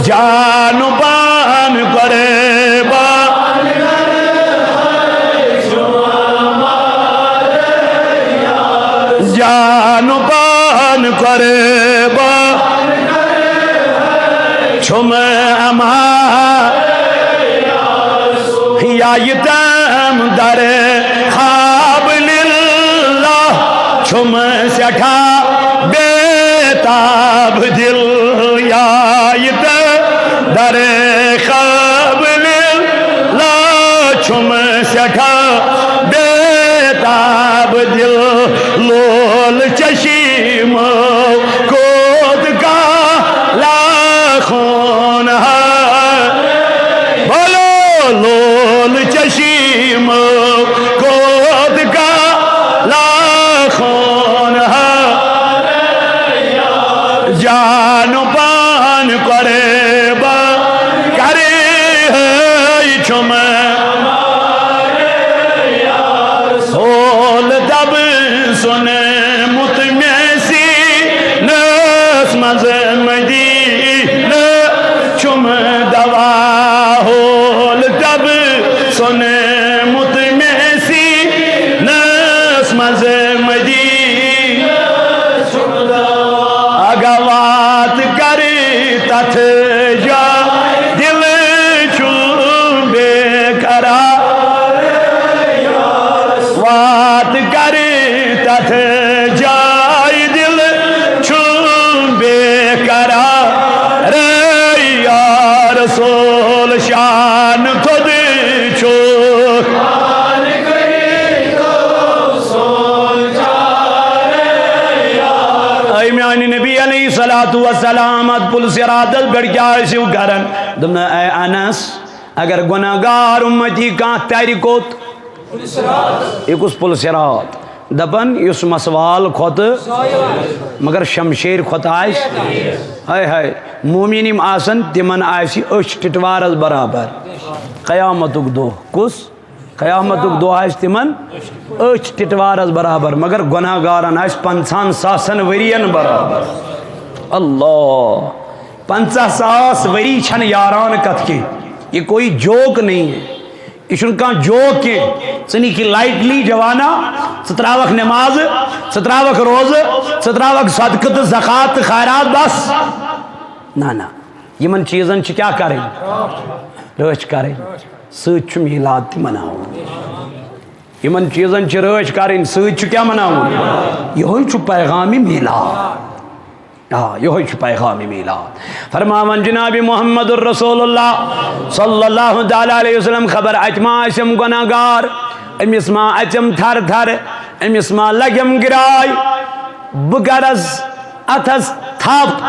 جان پان قربان، جان پان قربان چھُم اما یا یتم در خواب للہ چھُم سٮ۪ٹھاہ بے تاب دل، یا یتم در خواب للہ چھُم سٮ۪ٹھاہ بے تاب دل۔ لول چشیمو کوت کا لاخون ہے، بولو لول چشیمو وات کر تتھ جاے دل چھم بے قرار، یا رسول شان تھود چھو۔ اے میانہِ نبی علیہ الصلوۃ والسلام، اتھ پُل صراطس پٮ۪ٹھ کیٛاہ ٲسِو کران؟ دوٚپُن، اے انس، اگر گۄناہ گار اُمتی کانٛہہ ترِ کوٚت؟ یہِ کُس پُل صراط؟ دپان یُس مسوال کھۄتہٕ، مگر شمشیر کھۄتہٕ آسہِ۔ ہاے ہاے، مومن یِم آسن، تِمن آسہِ أچھ ٹِٹوارس برابر۔ قیامتُک دۄہ کُس؟ قیامتُک دۄہ آسہِ تِمن أچھ ٹِٹوارس برابر، مگر گۄناہ گارن آسہِ پنژاہن ساسن ؤرین برابر۔ اللہ، پنژاہ ساس ؤری چھنہٕ یاران کتھ کینٛہہ۔ یہ کوئی جوک نہیں ہے، یہ چھُنہٕ کانٛہہ جوک کینٛہہ۔ ژٕ نِکھ یہِ لایٹلی جوانا، ژٕ تراوکھ نماز، ژٕ تراوکھ روزٕ، ژٕ تراوکھ صدقہٕ تہٕ زکوٰۃ تہٕ خیرات، بس۔ نہ نہ، یِمن چیٖزن چھِ کیٛاہ کرٕنۍ؟ رٲچھ کرٕنۍ۔ سۭتۍ چھُ میٖلاد تہِ مناوُن۔ یِمن چیٖزن چھِ رٲچھ کرٕنۍ، سۭتۍ چھُ کیٛاہ مناوُن؟ یِہوٚے چھُ پیغامِ میٖلاد۔ آ، یِہوٚے چھُ پیغامِ میٖلاد۔ فرماوان جناب محمد رسول اللہ صلی اللہ تعالیٰ علیہ وسلم، خبر اتہِ ما آسٮ۪م گۄناہ گار، أمِس ما اژٮ۪م تھر تھر، أمِس ما لگٮ۪م گراے، بہٕ کرس اتھس تھپھ،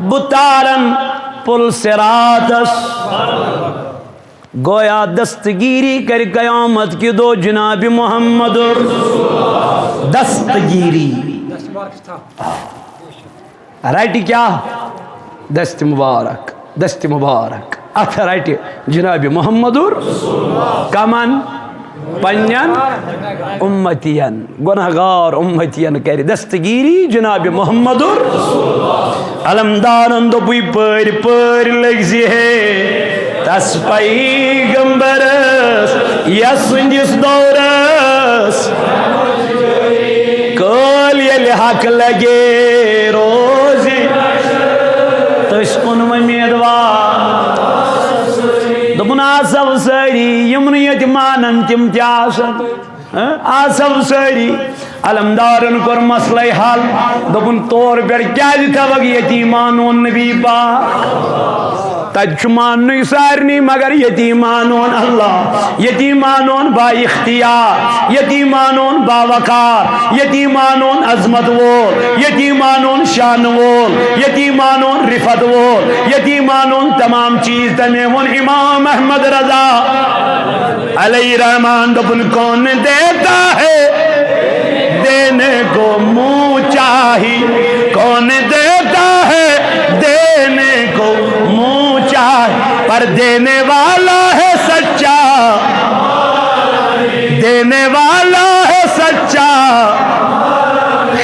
بہٕ تارن پُل صراطس۔ گویا دستگیری کرِ قیامت کہِ دۄہ جناب محمد۔ دستگیری۔ رٹہِ کیٛاہ؟ دست مبارک، دست مبارک۔ اتھ رٹہِ جناب محمد کمن؟ پننٮ۪ن اُمتین، گۄناہ گار اُمتین کرِ دستگیری جناب محمد۔ علمدارن دوٚپُے، پٲرۍ پٲرۍ لٔگۍ زِ ہے تس پیغمبرس، یس سٕنٛدِس دورس کٲلۍ ییٚلہِ حق لگے روزِ، تٔسۍ کُن امیدوار۔ دوٚپُن، آسو سٲری، یِم نہٕ ییٚتہِ مانن تِم تہِ آسن۔ ہہ؟ آسو سٲری۔ علمدارن کوٚر مسلے حل۔ دوٚپُن، طور پٮ۪ٹھ کیٛازِ تھاوکھ یتیٖمانون نبی پاک؟ تتہِ چھُ ماننُے سارنٕے مگر یتیٖمانون اللہ، یتیٖمانون با اختیار، یتیٖمانون با وقار، یتیٖمانون عظمت وول، یتیٖمانون شان وول، یتیٖمانون رفت وول، یتیٖمانون تمام چیٖز۔ تمے ووٚن امام احمد رضا علیہ رحمان، دوٚپُن، کون دیتا ہے دینے کو منہ چاہی، کون دیتا ہے دینے کو منہ چاہی، پر دینے والا ہے سچا، دینے والا ہے سچا۔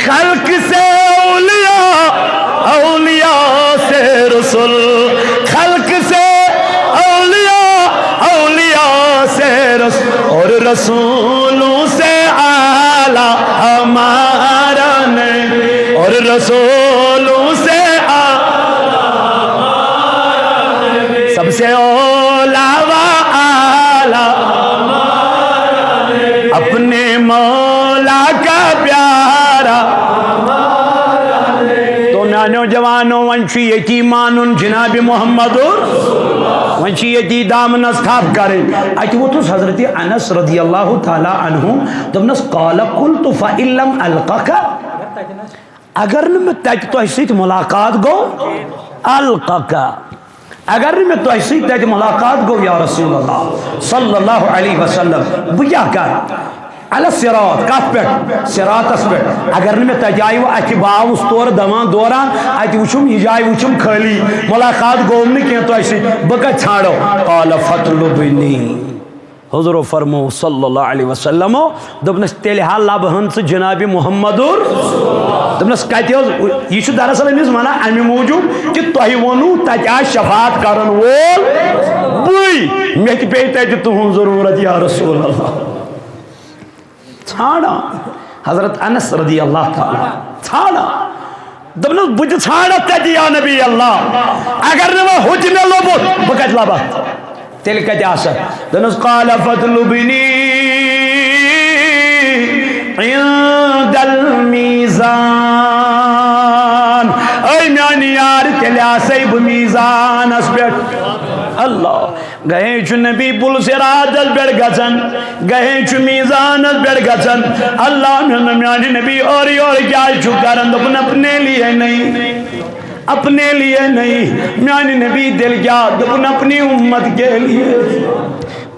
خلق سے اولیاء، اولیاء سے رسول، خلق سے اولیاء، اولیاء سے رسول، اور رسولوں سے اعلیٰ ہمارا نہیں، اور رسولوں سے اعلیٰ، سب سے اولیٰ و اعلیٰ، اپنے مولا کا پیارا۔ تو میانیو جوانو، وۄنۍ چھُ ییٚتی مانُن جناب محمد، وۄنۍ چھِ ییٚتی دامنس تھپھ کرٕنۍ۔ اتہِ ووٚتھُس حضرت انس رضی اللہ تعالیٰ عنہ، دوٚپنس، قال قلت فإن لم ألقك، اگر نہٕ مےٚ تتہِ تۄہہِ سۭتۍ ملاقات گوٚو، ألقك، اگر نہٕ مےٚ تۄہہِ سۭتۍ تتہِ ملاقات گوٚو یا رسول اللہ صلی اللہ علیہ وسلم، بہٕ کیٛاہ کرٕ؟ علی الصراط، کتھ پٮ۪ٹھ؟ صراطس پٮ۪ٹھ۔ اگر نہٕ مےٚ تتہِ آیہِ وۄنۍ اتھِ، بہٕ آوُس تورٕ دوان دوران، اتہِ وٕچھُم، یہِ جاے وٕچھُم خٲلی، ملاقات گوٚوم نہٕ کینٛہہ تۄہہِ سۭتۍ، بہٕ کتہِ ژھانڈو؟ قال فاطلبنی۔ حضور فرمو صلی اللہ علیہ وسلم، دوٚپنس، تیٚلہِ ہا لبہٕ ہن ژٕ جناب محمد۔ دوٚپنس، کتہِ حظ؟ یہِ چھُ دراصل أمِس ونان امہِ موٗجوٗب کہِ تۄہہِ ووٚنوُ تتہِ آسہِ شفاعت کرن وول بٕے، مےٚ تہِ پیٚیہِ تتہِ تُہنٛز ضروٗرت یا رسول اللہ۔ ژھانڈان۔ حضرت انس رضی اللہ تعالیٰ ژھانڈان۔ دوٚپنس، بہٕ تہِ ژھانڈتھ تتہِ یا نبی اللہ، اگر نہٕ وۄنۍ ہُہ تہِ مےٚ لوٚبُتھ، بہٕ کتہِ لبہٕ اتھ؟ تیٚلہِ کَتہِ آسَکھ؟ دوٚپنَس، "قال فاطلبنی عند المیزان۔" اے میٛانہِ یار، تیٚلہِ آسَے بہٕ میٖزانَس پٮ۪ٹھ۔ اللہ، گٔیے چھُ نبی پُل صراطَس پٮ۪ٹھ گژھان، گٔیے چھُ میٖزانَس پٮ۪ٹھ گژھان۔ اللہ، مےٚ ووٚن، میٛانہِ نبی، اورٕ یورٕ کیٛازِ چھُ کران؟ دوٚپُن، "اپنے لیے نہیں۔" اپنے لیے نہیں، میانہِ نبی، تیٚلہِ کیٛاہ؟ دوٚپُن، اپنی امت کے لیے۔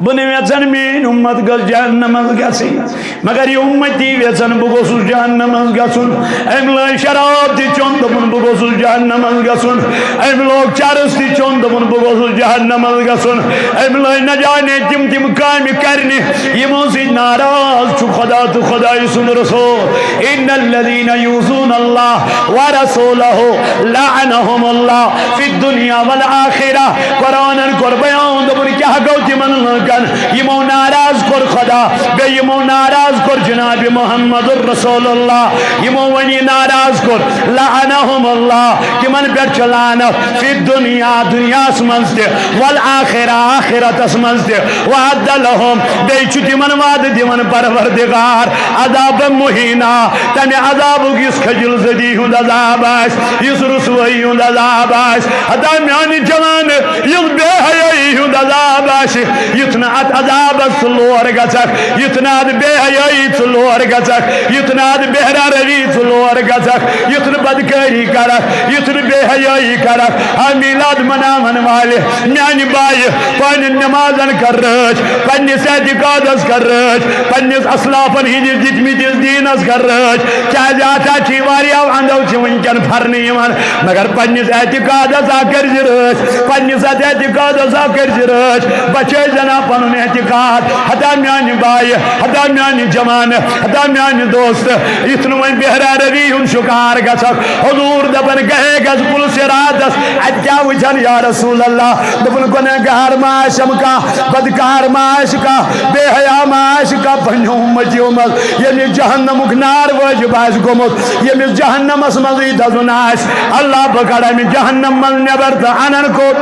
بہٕ نہٕ یژھان میٲنۍ امت گٔژھ جہنمس گژھٕنۍ، مگر یہِ امتی یژھان بہٕ گوٚژھُس جہنمس گژھُن۔ أمۍ لٲج شراب تہِ چوٚن، دوٚپُن، بہٕ گوٚژھُس جہنمس گژھُن۔ أمۍ لوگ چرس تہِ چوٚن، دوٚپُن، بہٕ گوٚژھُس جہنمس گژھُن۔ أمۍ لٲج نہ جانے تِم تِم کامہِ کرنہِ، یِمو سۭتۍ ناراض چھُ خدا تہٕ خدایہِ سُنٛد رسول۔ ان الذين يؤذون الله ورسوله لعنهم الله في الدنيا والآخرة۔ قرآنن کوٚر بیان، دوٚپُن، کیٛاہ گوٚو تِمن لوٗکن؟ یِمو ناراض کوٚر خدا، بیٚیہِ یِمو ناراض کوٚر جناب محمد رسول اللہ، یِمو وۄنۍ یہِ ناراض کوٚر، لعنهم الله، تِمن پٮ۪ٹھ چھُ لعنت، فی الدنیا، دُنیاہس منٛز تہِ، والآخرہ، آخرتس منٛز تہِ، وعد لهم، بیٚیہِ چھُ تِمن وعدٕ دِوان پروردگار، عذاب مہینہ، تمہِ عذابُک یُس خجل زدی ہُنٛد عذاب آسہِ، یُس رسوٲیی ہُنٛد عذاب آسہِ، ہتا میانہِ جوانہٕ، یُس بے حیٲیی ہُنٛد عذاب آسہِ، یُتھ نہٕ اتھ عذابس ژٕ لور گژھکھ، یُتھ نہٕ اتھ بے حیٲیی ژٕ لور گژھکھ، یُتھ نہٕ اتھ بے روی ژٕ لور گژھکھ، یُتھ نہٕ بدکٲری کرکھ، یُتھ نہٕ بے حیٲیی کرکھ۔ آ میلاد مناون والہِ میانہِ بایہِ، پننٮ۪ن نمازن کر رٲچھ، پننِس اعتقادس کر رٲچھ، پننِس اسلافن ہٕنٛدِس دِتمٕتِس دیٖنس کر رٲچھ۔ کیازِ اتھ چھِ واریاہو اندو چھِ وٕنکٮ۪ن پھرنہٕ یِوان، مگر پننِس اعتقادس آ کٔرزِ رٲچھ، پننِس اتھ اعتقادس آ کٔرزِ رٲچھ۔ بچٲے زنا پنُن اعتقاد۔ ہتا میانہِ بایہِ، ہتا میانہِ جوانہٕ، ہتا میانہِ دوست، یُتھ نہٕ وۄنۍ بے روی ہُنٛد شکار گژھکھ۔ حضور دپان، گٔیے گژھ پُل صراطس، اتہِ کیٛاہ وٕچھن یا رسول اللہ؟ دوٚپُن، گۄنہگار ما آسٮ۪م کانٛہہ، بدکار ما آسہِ کانٛہہ، بے حیا ما آسہِ کانٛہہ پننیو امتیو منٛز، ییٚمِس جہنمُک نار وٲجِب آسہِ گوٚمُت، ییٚمِس جہنمس منٛزٕے دزُن آسہِ؟ اللہ، بہٕ کڑٕ امہِ جہنم منٛز نٮ۪بر تہٕ انن کوٚت؟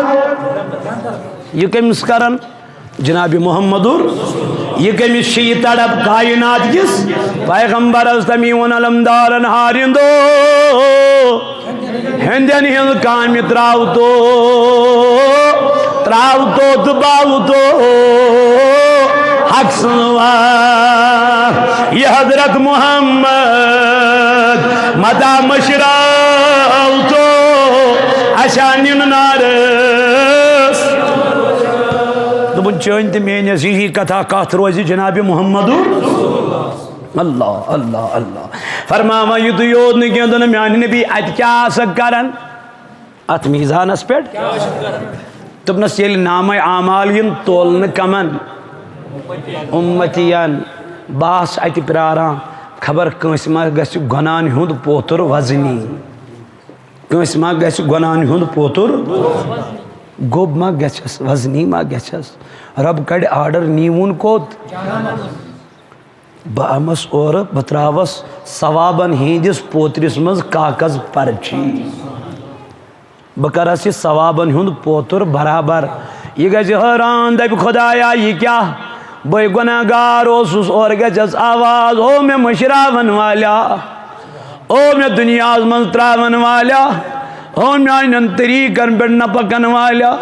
یہِ کٔمِس کرن؟ جناب محمدُر، یہِ کٔمِس چھِ یہِ تڑپ کائنات کِس پیغمبرس؟ تمی ووٚن علمدارن ہارِندو، ہیٚندٮ۪ن ہٕنٛز کامہِ ترٛاو تو، ترٛاو تو تہٕ باو تو حق سٕنٛز وار۔ یہِ حضرت محمد متا مٔشراو تو، اَسہِ آ نیُن نارس۔ دوٚپُن، چٲنۍ تہٕ میٲنۍ ٲس یِہی کتھا، کتھ روزِ جناب محمدُر۔ اللہ، اللہ، اللہ۔ فرماوان، یُتُے یوت نہٕ کینٛہہ، دوٚپُن، میانہِ نبی، اتہِ کیٛاہ آسکھ کران اتھ میزانس پٮ۪ٹھ؟ دوٚپنس، ییٚلہِ نامے اعمال یِن تولنہٕ کمن؟ امتین۔ بہٕ آس اتہِ پراران، خبر کٲنٛسہِ ما گژھِ گۄناہن ہُنٛد پوتُر وزنی۔ کٲنٛسہِ ما گژھِ گۄناہن ہُنٛد پوتُر؟ گوٚب ما گژھٮ۪س؟ وزنی ما گژھٮ۪س؟ رب کڑِ آرڈر، نیٖوُن کوٚت؟ بہٕ آمس اورٕ، بہٕ ترٛاوس ثوابن ہٕنٛدِس پوترِس منٛز کاغذ پرچی۔ بہٕ کرس یہِ ثوابن ہُنٛد پوتُر برابر۔ یہِ گژھِ حٲران، دپہِ، خدایا، یہِ کیٛاہ؟ بٔے گۄناہ گار اوسُس، اورٕ گژھٮ۪س آواز، او مےٚ مٔشراون والیا، او مےٚ دُنیاہس منٛز ترٛاون والیا، او میانٮ۪ن طریٖقن پٮ۪ٹھ نہ پکن والیا،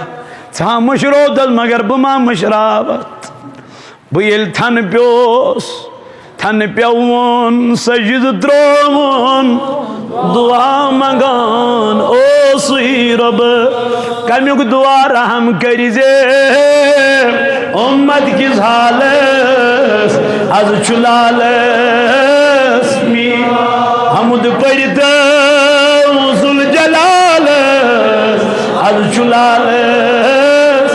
ژھا مٔشروتس، مگر بہٕ ما مٔشراوتھ؟ بہٕ ییٚلہِ تھنہٕ پیوس، تھنہٕ پیوُن، سجدٕ ترٛووُن، دُعا منٛگان اوسُے رۄبہٕ، کمیُک دُعا؟ رحم کٔرۍ زِ اُمت کِس حالس، از چھُ لالس می حمد پٔرِتھ ذوالجلالس، از چھُ لالس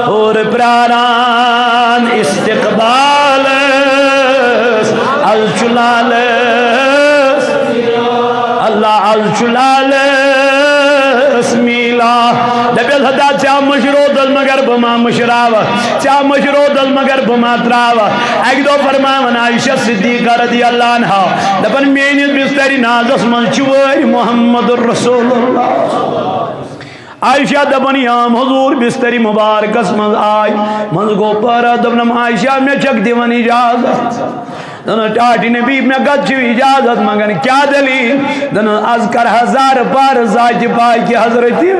اور پراران استقبالس، از چھُ لالس، اللہ، از چھُ لالس میٖلاد۔ دپیس، ہتا ژےٚ مٔشروتس، مگر بہٕ ما مٔشراوٕ؟ ژےٚ مٔشروتس، مگر بہٕ ما ترٛاوٕ؟ اکہِ دۄہ فرماوان عائشہ صدیقہ رضی اللہ عنہا، دپان، میٲنِس بسترِ نازس منٛز چھِ وٲرۍ محمد رسول اللہ۔ عائشہ دپان، یام حضور بستری مبارکس منٛز آے، منٛزٕ گوٚو پہرا، دوٚپنم، عائشہ، مےٚ چھکھ دِوان اجازت؟ دوٚپنس، ٹاٹھۍ نبی، مےٚ کتھ چھُ اجازت منٛگان، کیٛاہ دٔلیٖل؟ دوٚپنس، از کرٕ ہا زارٕ پار ذاتِ پاکہِ حضرتِ،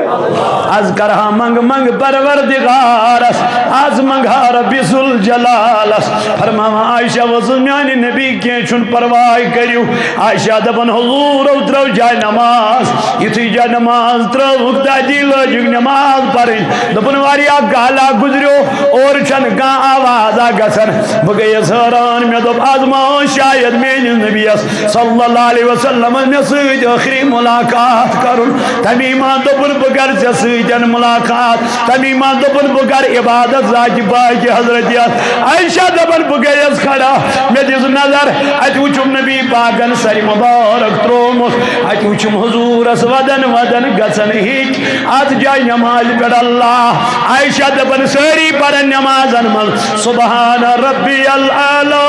از کرٕ ہا منٛگہٕ منٛگہٕ پروردگارس، از منٛگہٕ ہا ربِ ذوالجلالس۔ فرماوان، عائشہ ؤژھٕس، میانہِ نبی، کینٛہہ چھُنہٕ پرواے، کٔرِو۔ عائشہ دپان، حضور، او ترٲو جاے نماز۔ یُتھُے جاے نماز ترٲوٕکھ، تتی لٲجِکھ نماز پرٕنۍ۔ دوٚپُن، واریاہ کالا گُزریو، اورٕ چھنہٕ کانٛہہ آوازا گژھان۔ بہٕ گٔیَس حٲران، مےٚ دوٚپ، از ما ٲس شاید میٲنِس نبیَس صلی اللہ علیہ وسلمس مےٚ سۭتۍ ٲخری ملاقات کرُن۔ تمی ما دوٚپُن، بہٕ کرٕ ژےٚ سۭتۍ ملاقات۔ تمی ما دوٚپُن، بہٕ کرٕ عبادت ذاتِ پاکہِ حضرتِ۔ عائشہ دپان، بہٕ گٔیَس کھڑا، مےٚ دِژ نظر، اتہِ وُچھُم نبی پاکن سرِ مبارک تروومُت، اتہِ وُچھُم حضورس ودن ودن گژھان، ہیٚکۍ اتھ جایہِ نمازِ پٮ۪ٹھ اللہ۔ عائشہ دپان، سٲری پرن نمازن منٛز سبحان ربی الاعلیٰ،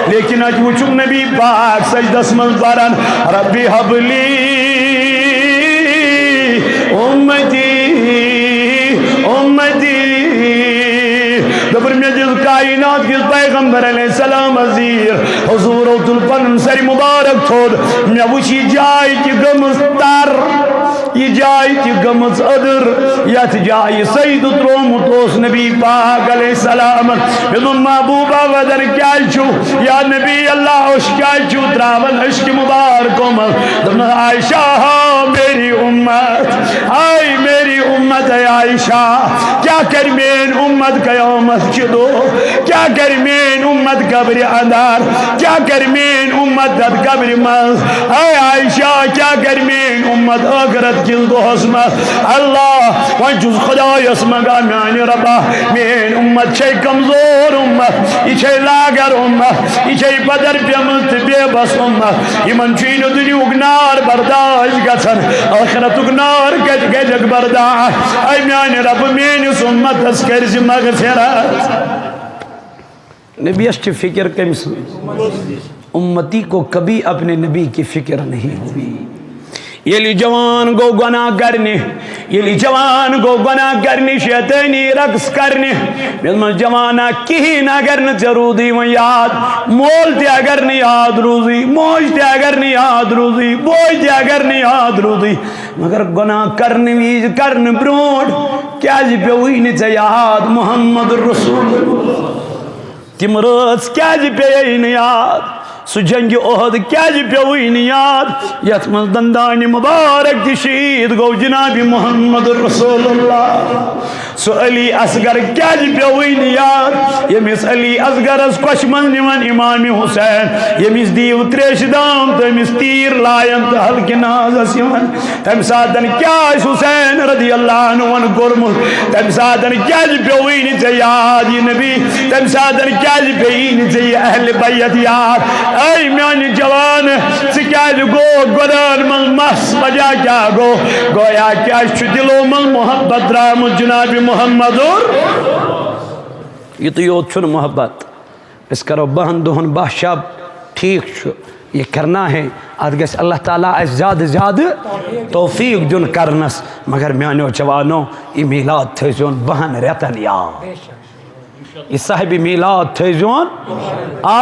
لیکن اتہِ وُچھُم نبی پاک سجدس منٛز پران، ربی حبلی امتی، امتی۔ دوٚپُن، مےٚ دِژ کائنات کِس پیغمبر علیہ السلام زیٖر۔ حضورو تُل پنُن سرِ مبارک تھوٚد۔ مےٚ وُچھ یہِ جاے تہِ گٔمٕژ تر، یہِ جاے تہِ گٔمٕژ أدٕر، یتھ جایہِ سجدٕ تروومُت اوس نبی پاک علیہ السلام۔ مےٚ دوٚپ، محبوبہ، ودن کیازِ چھُو؟ یا نبی اللہ، اوٚش کیازِ چھُو تراوان اشکہِ مبارکو منٛز؟ دوٚپنس، عائشہ، ہاں میری امت، ہاے میری امت، اے عائشہ، کیا کرِ میٲنۍ امت قیامت کہِ دۄہ؟ کیا کرِ میٲنۍ امت قبرِ اندر؟ کیا کرِ میٲنۍ امت تتھ قبرِ منٛز؟ اے عائشہ، کیا کرِ میٲنۍ امت ٲخرت کِس دۄہس منٛز؟ اللہ، وۄنۍ چھُس خدایس منٛگان، میانہِ ربا، میٲنۍ امت چھے کمزور امت، یہِ چھے لاگر امت، یہِ چھے پدر پیمٕژ تہٕ بے بس امت۔ یِمن چھُے نہٕ دُنیہُک نار برداش گژھان، ٲخرتُک نار کتہِ گژھٮ۪کھ برداش؟ اے میانہِ ربہٕ، میٲنِس امتس کٔرۍ زِ مغفرت۔ نبیس چھِ فکر کٔمۍ سٕنٛز؟ امتی کو کبھی اپنے نبی کی فکر نہیں ہوئی۔ ییٚلہِ جوان گوٚو گۄناہ کرنہِ، ییٚلہِ جوان گوٚو گۄناہ کرنہِ، شیطٲنی رقص کرنہِ، مےٚ دوٚپمَس، جوانا، کِہیٖنۍ اگر نہٕ ژےٚ روٗدُے وۄنۍ یاد، مول تہِ اگر نہٕ یاد روٗزُے، موج تہِ اگر نہٕ یاد روٗزُے، بوے تہِ اگر نہٕ یاد روٗزُے، مگر گۄناہ کرنہٕ وِزِ، کرنہٕ برونٛٹھ کیٛازِ پیوٚوُے نہٕ ژےٚ یاد محمد رسول اللہ؟ تِم رٲژ کیٛازِ پیٚیے نہٕ یاد؟ سُہ جنگِ احد کیٛازِ پیوٚوُے نہٕ یاد، یتھ منٛز دندانِ مبارک تہِ شہید گوٚو جناب محمد رسول اللہ؟ سُہ علی اصغر کیٛازِ پیوٚوُے نہٕ یاد، ییٚمِس علی اصغرس کۄچھِ منٛز نِوان امام حسین، ییٚمِس دیٖو تریشہِ دام تہٕ أمِس تیٖر لایان تہٕ ہلکہِ نازس یِوان؟ تمہِ ساتن کیٛاہ آسہِ حسین رضی اللہ عنہُن کوٚرمُت؟ تمہِ ساتن کیٛازِ پیوٚوُے نہٕ ژےٚ یاد یہِ نبی؟ تمہِ ساتن کیٛازِ پیٚیی نہٕ ژےٚ یہِ اہل بیت یاد؟ اے میانہِ جوان، ژٕ کیٛازِ گوٚو گۄڈن منٛز مس؟ وجہ کیٛاہ گوٚو؟ گویا کیٛازِ چھُ دِلو منٛز محبت درٛامُت جناب محمد اور؟ یُتُے یوت چھُنہٕ محبت۔ أسۍ کرو بَہَن دۄہَن بَہہ شب، ٹھیٖک چھُ، یہِ کرنا ہے، اَتھ گژھِ اللہ تعالیٰ اَسہِ زیادٕ زیادٕ توفیٖق دیُن کرنَس۔ مگر میٛانیو جوانو، یہِ میٖلاد تھٲیزیون بَہَن رٮ۪تَن یاد۔ یہِ صاحبِ میٖلاد تھٲیزیون، آ،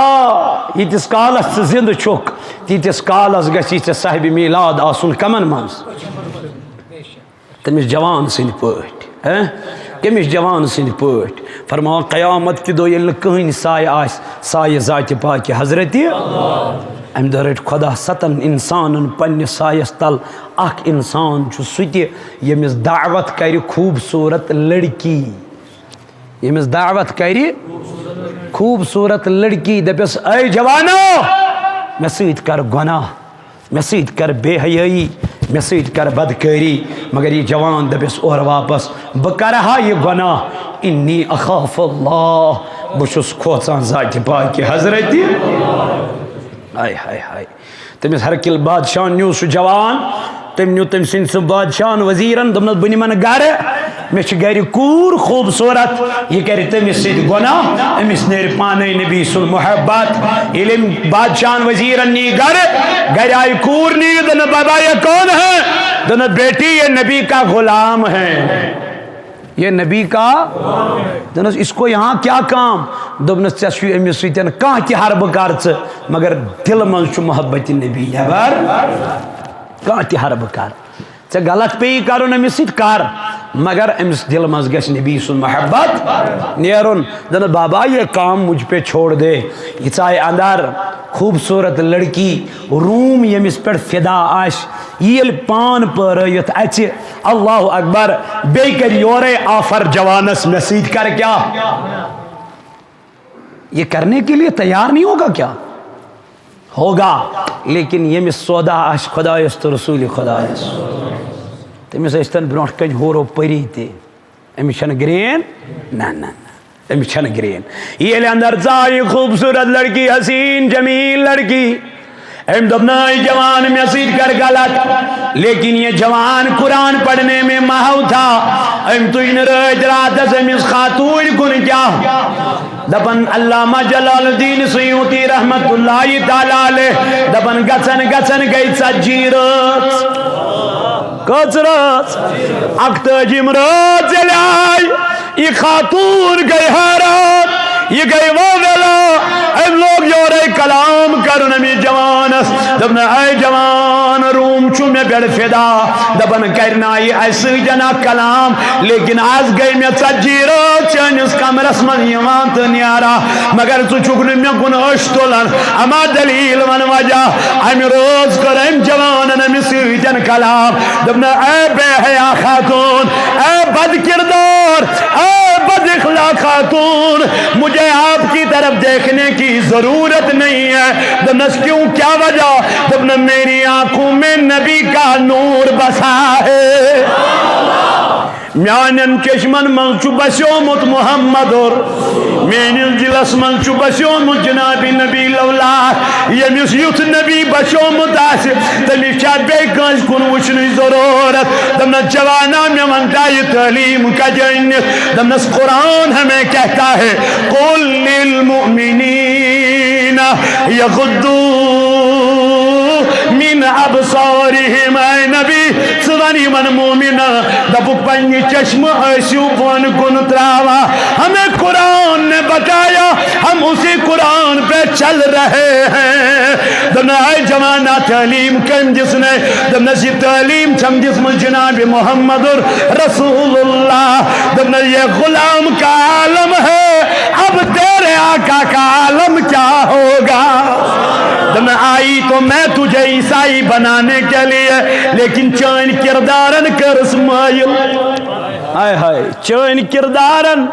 ییٖتِس کالَس ژٕ زِندٕ چھُکھ، تیٖتِس کالَس گژھِ ژےٚ صاحبِ میٖلاد آسُن کَمَن منٛز؟ تٔمِس جوان سٕنٛدۍ پٲٹھۍ، ہہ؟ کٔمِس جوان سٕنٛدۍ پٲٹھۍ؟ فرماوان، قیامت کہِ دۄہ ییٚلہِ نہٕ کٕہٕنۍ سایہِ آسہِ، سایہِ ذاتِ پاکہِ حضرتِ۔ اَمہِ دۄہ رٔٹۍ خۄدا ستن اِنسانن پننِس سایس تل۔ اکھ اِنسان چھُ سُہ تہِ، ییٚمِس دعوت کرِ خوٗبصوٗرت لڑکی، ییٚمِس دعوت کرِ خوٗبصوٗرت لڑکی، دپٮ۪س، اے جوانو، مےٚ سۭتۍ کر گۄناہ۔ مےٚ سۭتۍ کر بے حیٲیی، مےٚ سۭتۍ کر بدکٲری، مگر یہِ جوان دپٮ۪س اورٕ واپس، بہٕ کرٕ ہا یہِ گۄناہ، انی اخاف اللہ، بہٕ چھُس کھوژان ذاتِ پاکہِ حضرتِ۔ ہاے ہاے ہاے۔ تٔمِس ہرقل بادشاہن نیوٗ سُہ جوان، تٔمۍ نیوٗ تٔمۍ سٕنٛدۍ سُہ بادشاہن وزیرن، دوٚپنس، بہٕ نِمن گرٕ۔ مےٚ چھِ گرِ کوٗر خوٗبصوٗرت، یہِ کرِ تٔمِس سۭتۍ گۄناہ، أمِس نیرِ پانے نبی سُنٛد محبت۔ ییٚلہِ أمۍ بادشاہن وزیرن نی گرٕ، گرِ آیہِ کوٗر نی، دوٚپنَس، "بابا، یہ کون ہے؟" دوٚپنَس، "بیٹی، یہ نبی کا غلام ہے، یہ نبی کا۔" دوٚپنَس، "اس کو یہاں کیا کام؟" دوٚپنَس، "ژےٚ چھُے أمِس سۭتۍ کانٛہہ تہِ حربہٕ کر ژٕ، مگر دِلہٕ منٛز چھُ محبت نبی نٮ۪بر، کانٛہہ تہِ حربہٕ کر۔" ژےٚ غلط پیٚیہِ کرُن أمِس سۭتۍ، کر، مگر أمِس دِلہٕ منٛز گژھِ نبی سُنٛد محبت نیرُن۔ دوٚپنَس، "بابا، یہ کام مجھ پہ چھوڑ دے۔" یہِ ژایہِ اندر، خوٗبصوٗرت لڑکی، روٗم ییٚمِس پٮ۪ٹھ فدا آسہِ، یہِ ییٚلہِ پان پٲرٲوِتھ اَژِ، اللہ اکبر، بیٚیہِ کرِ یورے آفر جوانس، "مےٚ سۭتۍ کر کیٛاہ؟" یہ کرنے کے لیے تیار نہیں ہوگا کیا؟ ہوگا، لیکن ییٚمِس سودا آسہِ خۄدایَس تہٕ رسوٗلِ خۄدایَس، تٔمِس ٲسۍتن برونٛٹھ کنہِ حورو پٔری تہِ، أمِس چھَنہٕ گرٛین، نہ، نہ، نہ، أمِس چھَنہٕ گرٛین۔ ییٚلہِ اندر ژایہِ خوٗبصوٗرت لڑکی، حسین جمیل لڑکی، أمۍ دوٚپ، "نہ، یہِ جوان مےٚ سۭتۍ کر غلط، لیکن یہ جوان قرآن پڑھنے میں محو تھا۔" أمۍ تُج نہٕ رٲتۍ راتس أمِس خاتوٗنۍ کُن کیٛاہ؟ دپان علامہ جلال الدین سیوطی رحمت اللہ تعالیٰ علیہ دپان، گژھن گژھن گٔے ژتجی رٲژ۔ کٔژ رٲژ؟ اکتٲجِم رٲژ ییٚلہِ آے، یہِ خاتوٗن گٔے حٲران، یہِ گٔے وٲویلا۔ أمۍ لوگ یورے کلام کرُن أمِس جوانس، دوٚپنَس، "اے جوان، روٗم چھُ مےٚ پٮ۪ٹھ فدا۔" دپان، کرنایہِ اسہِ سۭتۍ اکھ کلام، لیکن از گٔے مےٚ ژتجی رٲژ چٲنِس کمرس منٛز یِوان تہٕ نیران، مگر ژٕ چھُکھ نہٕ مےٚ کُن أچھ تُلان۔ اما دلیل، ون وجہ۔ امہِ رٲژ کٔر أمۍ جوانن أمِس سۭتۍ کلام، دوٚپنَس، "اے بے حیا خاتون، اے بد کردار، اے بد اخلاق خاتون، مجھے آپ کی طرف دیکھنے کی ضرورت نہیں ہے۔" دوٚپنَس، "کیوں، کیا وجہ؟" دوٚپنَس، "میری آنکھوں میں نبی کا نور بسا ہے۔" میانٮ۪ن چشمن منٛز چھُ بسیومُت محمد اور میٲنِس دِلس منٛز چھُ بسیومُت جناب نبی لولا۔ ییٚمِس یُتھ نبی بسیومُت آسہِ، تٔمِس چھا بیٚیہِ کٲنٛسہِ کُن وٕچھنٕچ ضروٗرت؟ دوٚپنَس، "جوانا، مےٚ وَنتا، یہِ تعلیٖم کَتہِ أنِتھ؟" دوٚپنَس، "قرآن ہمیں کہتا ہے، قل للمؤمنین یغضوا من ابصارہم۔" اے نبی، ژٕ وَن یِمَن مومنن، دَپُکھ، پننہِ چشمہٕ ٲسِو بۄن کُن تراوان۔ ہمیں قرآن نے بتایا، ہم اسی قرآن پہ چل رہے ہیں۔ دوٚپنَس، اے جوانا، تعلیٖم کٔمۍ دِژ نے؟ دوٚپنَس، یہِ تعلیٖم چھَم دِژمٕژ جناب محمد رسول اللہ۔ دوٚپنَس، یہ غلام کا عالم ہے، اب تیرے آقا کا عالم کیا ہوگا؟ دوٚپنَس، آئی تو میں تجھے عیسائی بنانے کے لیے، لیکن چٲنۍ کردارن کٔرٕس مٲیِل۔ ہاے ہاے، چٲنۍ کردارن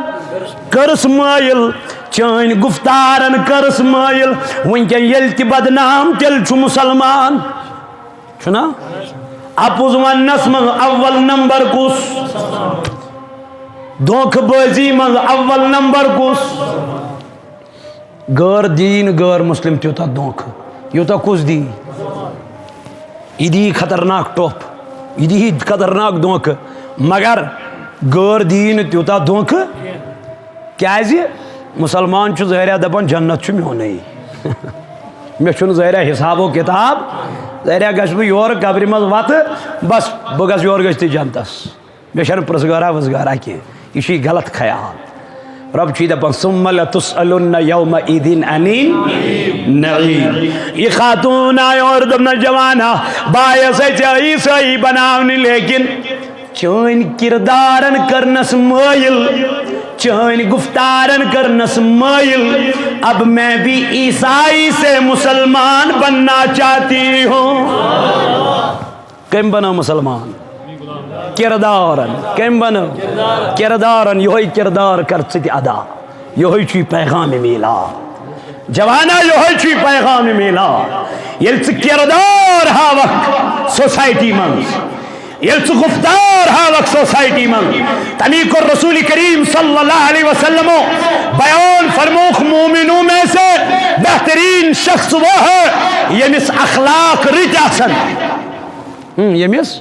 کٔرٕس مٲیِل، چٲنۍ گفتارن کٔرٕس مٲیِل۔ وٕنکٮ۪ن ییٚلہِ تہِ بدنام، تیٚلہِ چھُ مُسلمان۔ چھُنا؟ اَپُز وننس منٛز اول نمبر کُس؟ دھوکہٕ بٲزی منٛز اول نمبر کُس؟ غٲر دیٖن، غٲر مسلم تیوٗتاہ دھوکہٕ، یوٗتاہ کُس دی؟ یہِ دی خطرناک ٹوٚپھ، یہِ دی خطرناک دھوکہٕ، مگر غٲر دیٖن تیوٗتاہ دھوکہٕ۔ کیازِ؟ مسلمان چھُ ظٲہرہ دپان، "جنت چھُ میونُے۔" مےٚ چھُنہٕ ظٲہرہ حساب و کتاب، ظٲہرہ گژھِ بہٕ یورٕ قبرِ منٛز وتہٕ، بس بہٕ گژھٕ یورٕ گٔژھتٕے جنتس۔ مےٚ چھَنہٕ پرٛژھ گارا وٕژھ گارا کینٛہہ۔ یہِ چھُ یہِ غلط خیال۔ رۄب چھُ یہِ دَپان، "ثم لتسألن یومئذ عن النعیم۔" یہِ خاتوٗن آیہِ اورٕ، دوٚپنَس، "جوانا، بہٕ آیَسَے ژےٚ عیٖسٲیی بناونہِ، لیکن چٲنۍ کِردارَن کٔرنَس مٲیِل، چٲنۍ گُفتارَن کٔرنَس مٲیِل۔ اب میں بھی عیسائی سے مسلمان بننا چاہتی ہوں۔" کٔمۍ بنٲو مُسلمان؟ کِردارن۔ کٔمۍ بنٲو؟ کِردارن۔ یِہوٚے کِردار کر ژٕ تہِ ادا۔ یِہوٚے چھُے پیغام میٖلاد۔ جوانا، یِہوٚے چھُے پیغام میٖلاد۔ ییٚلہِ ژٕ کِردار ہاوکھ سوسایٹی منٛز، ییٚلہِ ژٕ گُفتار ہاوکھ سوسایٹی منٛز، تَمی کوٚر رسول کریم صلی اللہ علیہ وسلمو بیان فرمووُکھ، مومنوں میں سے بہترین شخص وہ ہے ییٚمِس اخلاق رٕتۍ آسن۔ ہم، ییٚمِس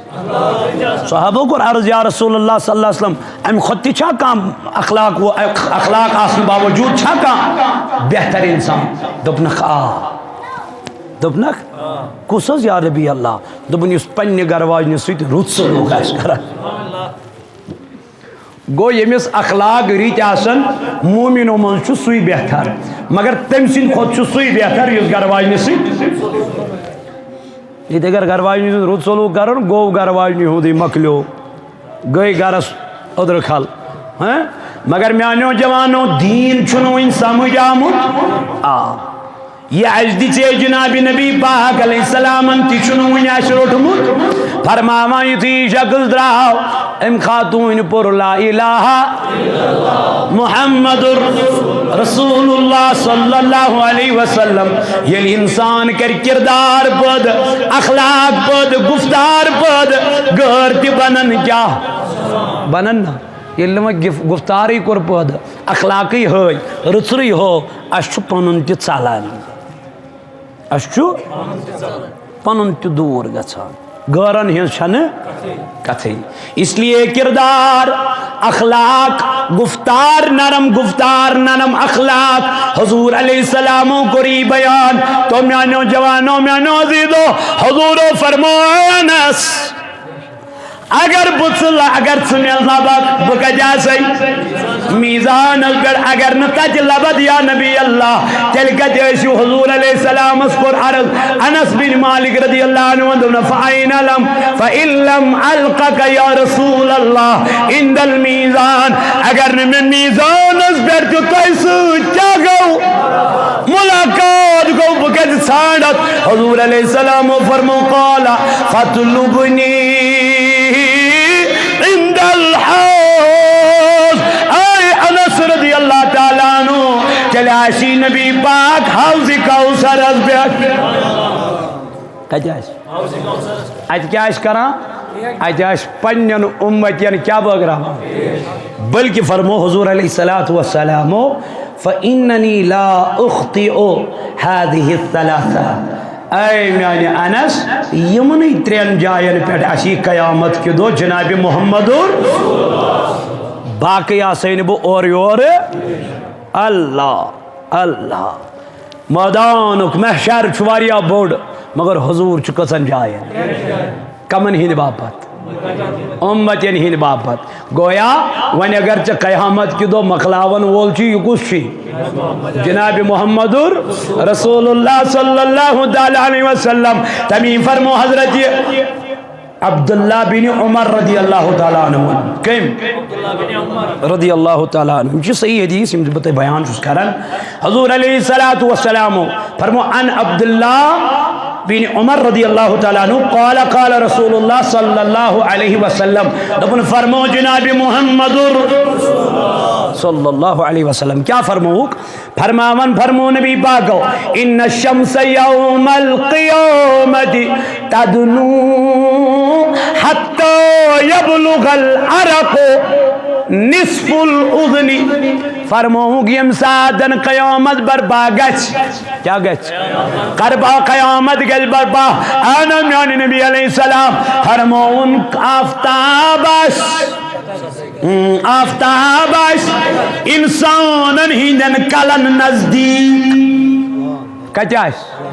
صحابو کوٚر عرض، یا رسول اللہ صلی اللہ علیہ وسلم، امہِ کھۄتہٕ تہِ چھا کانٛہہ اخلاق و اخلاق آسنہٕ باوجود چھا کانٛہہ بہتر انسان؟ دوٚپنکھ، آ۔ دوٚپنکھ، کُس حظ یا نبی اللہ؟ دوٚپُن، یُس پننہِ گرٕ واجنہِ سۭتۍ رُت سلوک آسہِ کران۔ گوٚو، ییٚمِس اخلاق رٕتۍ آسن، مومنو منٛز چھُ سُے بہتر، مگر تٔمۍ سٕنٛدِ کھۄتہٕ چھُ سُے بہتر یُس گرٕ واجنہِ سۭتۍ۔ ییٚتہِ اگر گرٕ واجنہِ سۭتۍ رُت سلوک کرُن، گوٚو گرٕ واجنہِ ہُنٛدُے مۄکلیو، گٔے گرس أدرٕ کھل۔ ہاں؟ مگر میانیو جوانو، دیٖن چھُنہٕ وُنہِ سمجھ آمُت۔ آ۔ یہِ اَسہِ دِژے جناب نبی پاک علیہ السلامن تہِ چھُنہٕ وُنہِ اَسہِ روٚٹمُت۔ فرماوان یُتھُے یہِ شخص درٛاو، أمۍ خاتوٗنہِ پوٚر لا الہ محمد رسول اللہ صلی اللہ علیہ وسلم۔ ییٚلہِ اِنسان کرِ کردار پٲدٕ، اخلاق پٲدٕ، گفتار پٲدٕ، غٲر تہِ بنن کیٛاہ؟ بنن نا۔ ییٚلہِ نہٕ وۄنۍ گف-، گفتارٕے کوٚر پٲدٕ، اخلاقٕے ہٲے، رٕژرٕے ہو، اَسہِ چھُ پنُن تہِ ژلان۔ اَسہِ چھُ پنُن تہِ دوٗر گژھان، غٲرن ہٕنٛز چھنہٕ کتھٕے۔ اس لیے کردار، اخلاق، گفتار نرم، گفتار نرم اخلاق۔ حضور علیہ السلامو کوٚر یہِ بیان۔ تو میانیو جوانو، میانیو عزیزو، حضورو فرمو، اے انس، اگر بہٕ ژٕ ل-، اگر ژٕ مےٚ لبکھ، بہٕ کتہِ آسے؟ میزانس پٮ۪ٹھ۔ اگر نہٕ تتہِ لبتھ یا نبی اللہ، تیٚلہِ کتہِ ٲسِو؟ حضور علیہ السلامس کوٚر عرض، انس بن مالک رضی اللہ عنہ ووٚن، دوٚپُن، فَأَيْنَ لَمْ، فَإِنْ لَمْ أَلْقَكَ يَا رسول الله عند الميزان، اگر نہٕ مےٚ میزانس پٮ۪ٹھ تہِ تۄہہِ سۭتۍ کیٛاہ گوٚو؟ ملاقات گوٚو، بہٕ کتہِ ژھانڈتھ؟ حضور علیہ السلام فرمو، قال فاطلبنی عند الحوض۔ اے انس رضی اللہ تعالیٰ عنہ، تیٚلہِ آسی نبی پاک حوض کوثرس پٮ۪ٹھ۔ کتہِ آسہِ؟ اتہِ کیٛاہ آسہِ کران؟ اتہِ آسہِ پننٮ۪ن امتین کیٛاہ بٲگراوان؟ بلکہ فرمو حضور علیہ الصلوۃ والسلام، فإننی لا أخطئ هذه الثلاثة۔ اے میانہِ انس، یِمنٕے ترٛٮ۪ن جاین پٮ۪ٹھ آسی قیامت کہِ دۄہ جناب محمد اور باقٕے آسے نہٕ بہٕ اورٕ یورٕ۔ اللہ، اللہ۔ مٲدانُک محشر چھُ واریاہ بوٚڑ، مگر حضور چھُ کٔژن جاین؟ کمن ہٕنٛدِ باپتھ؟ اُمتن ہٕنٛدِ باپتھ۔ گویا وۄنۍ اگر ژےٚ قیامت کہِ دۄہ مۄکلاون وول چھُ، یہِ کُس چھُے؟ جناب محمد رسول اللہ صلی اللہ تعالیٰ علیہ وسلم۔ تمی فرمو حضرت عبداللہ بن عمر رضی اللہ تعالیٰ عنہ۔ کٔمۍ؟ رضی اللہ تعالیٰ عنہ۔ یِم چھِ صحیح حدیث، یِم بہٕ تۄہہِ بیان چھُس کران۔ حضور علیہ الصلوۃ والسلام فرمو، عن عبداللہ بن عمر رضی اللہ تعالیٰ عنہ قال، قال رسول اللہ صلی اللہ علیہ وسلم، دوٚپُن، فرمو جناب محمد صلی اللہ علیہ وسلم، کیٛاہ فرمووُکھ؟ فرماون فرمو نبی پاکو، ان الشمس یوم القیامت تدنو حتی یبلغ العرق نصف الاذن۔ فرمووُکھ، ییٚمہِ ساتن قیامت برپا گژھِ، کیٛاہ گژھِ؟ کربا قیامت گژھِ برپا۔ اہن میانہِ نبی علیہ السلام فرمووُن، آفتاب آسہِ، اۭں، آفتاب آسہِ انسانن ہٕنٛدٮ۪ن کلن نزدیٖک۔ کتہِ آسہِ؟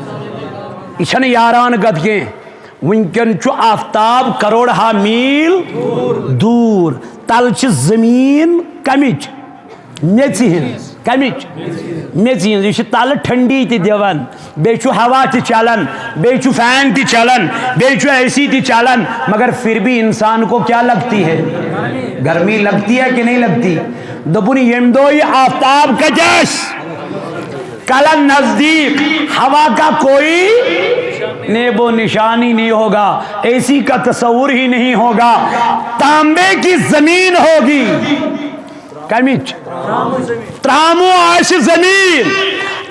یہِ چھنہٕ یاران کتھ کینٛہہ۔ وٕنکٮ۪ن چھُ آفتاب کروڑ ہا میٖل دوٗر۔ تلہٕ چھِ زٔمیٖن کمِچ؟ میٚژِ ہٕنٛز۔ کمِچ؟ میٚژِ ہٕنٛز۔ یہِ چھِ تلہٕ ٹھنڈی تہِ دِوان، بیٚیہِ چھُ ہوا تہِ چلان، بیٚیہِ چھُ فین تہِ چلان، بیٚیہِ چھُ اے سی تہِ چلان، مگر پھر بھی انسان کو کیا لگتی ہے؟ گرمی لگتی ہے کہ نہیں لگتی؟ دوٚپُن، ییٚمہِ دۄہ یہِ آفتاب کتہِ آسہِ؟ کلن نزدیٖک، ہوا کا کوئی نیب و نشان ہی نہیں ہوگا، اے سی کا تصور ہی نہیں ہوگا، تانبے کی زمین ہوگی۔ کمِچ؟ ترامو آسہِ زمین،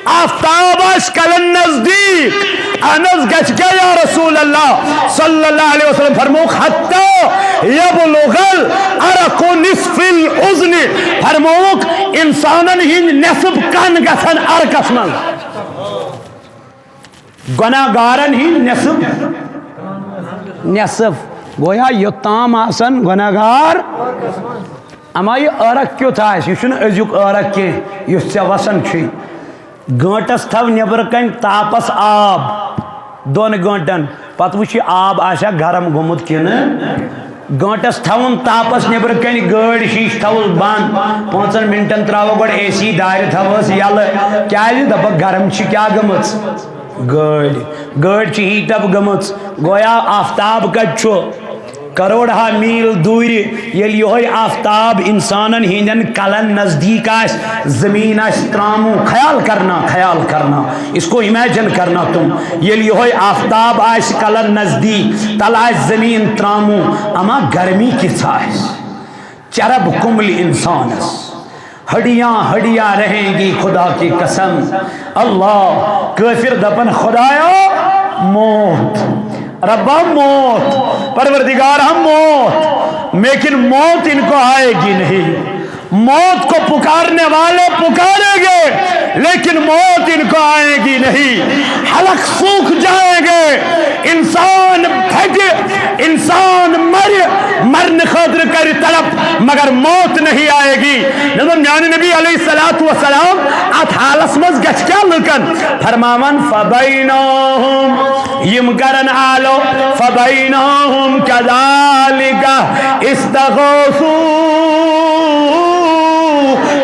آفتاب آسہِ کلن نزدیٖک۔ اہن حظ، گژھِ کیٛاہ یا رسول اللہ صلی اللہ علیہ وسلم؟ فرمووُکھ، حتی یبلغ العرق نصف الاذن۔ فرمووُکھ، انسانن ہٕنٛدۍ نصف کن گژھن عرقس منٛز۔ گناہ گارن ہٕنٛدۍ نصف، نصف۔ گویا یوٚتام آسن گۄنہگار، اما یہِ عٲرق کیُتھ آسہِ، یہِ چھُنہٕ أزیُک عٲرق کینٛہہ یُس ژےٚ وسان چھُے۔ گٲنٛٹس تھاو نیٚبرٕ کنہِ تاپس آب دۄن گٲنٛٹن، پتہٕ وٕچھ یہِ آب آسیا گرم گوٚمُت کِنہٕ۔ گٲنٛٹس تھاوُن تاپس نیٚبرٕ کنہِ، گٲڑۍ شیٖشہٕ تھاوُس بنٛد، پانٛژن منٹن ترٛاوو گۄڈٕ اے سی، دارِ تھاوہوس یَلہٕ، کیٛازِ دپکھ گرم چھِ کیٛاہ گٔمٕژ؟ گٲڑۍ، گٲڑۍ چھِ ہیٖٹ اپ گٔمٕژ۔ گویا آفتاب کتہِ چھُ؟ کروڑ ہا میل دوٗرِ۔ ییٚلہِ یِہوٚے آفتاب اِنسانن ہِنٛدٮ۪ن کلن نزدیٖک آسہِ، زٔمیٖن آسہِ ترٛاموٗ، خیال کرنا، خیال کرنا، اس کو امیجن کرنا تم۔ ییٚلہِ یِہوٚے آفتاب آسہِ کلن نزدیٖک، تلہٕ آسہِ زٔمیٖن ترٛاموٗ، اما گرمی کِژھ آسہِ؟ چرب کُملہِ اِنسانس۔ ہڈیاں ہڈیاں رہیں گی خدا کی قسم۔ اللہ، کٲفِر دپن، خدایا، موت، ربا، موت، پروردگار، ہم موت، لیکن موت ان کو آئے گی نہیں۔ موت کو پکارنے والے پکاریں گے، لیکن موت ان کو آئے گی نہیں۔ حلق سوکھ جائیں گے، انسان پھٹہِ، انسان مرِ، مرنہٕ خٲطرٕ کرِ تڑپ، مگر موت نہیں آئے گی۔ مےٚ دوٚپ، میانہِ نبی علیہ الصلوۃ والسلام، اتھ حالس منٛز گژھِ کیٛاہ لُکن؟ فرماوان، فبینہم، یِم کرن آلو، فبینہم کذالک استغاثوا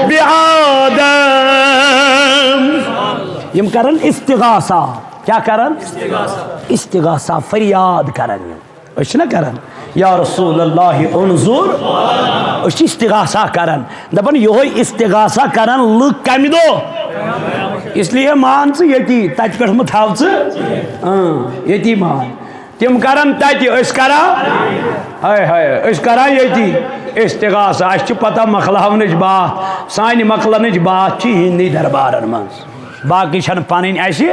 بآدم۔ یِم کرن استغاثہ۔ کیٛاہ کرن؟ استغاثہ، فریاد کرن یِم۔ أسۍ چھِنہ کران، یا رسول اللہ انظر، أسۍ چھِ استغاثہ کران، دپان یِہوٚے استغاثہ کران لُکھ کمہِ دۄہ؟ اس لیے مان ژٕ ییٚتی، تتہِ پٮ۪ٹھ مہٕ تھاو ژٕ، اۭں، ییٚتی مان۔ تِم کران تتہِ، أسۍ کران، ہاے ہاے، أسۍ کران ییٚتی استغاثہ۔ اسہِ چھِ پتہ مۄکلاونٕچ باتھ، سانہِ مۄکلنٕچ باتھ چھِ یِہنٛدنٕے دربارن منٛز، باقٕے چھنہٕ پنٕنۍ اسہِ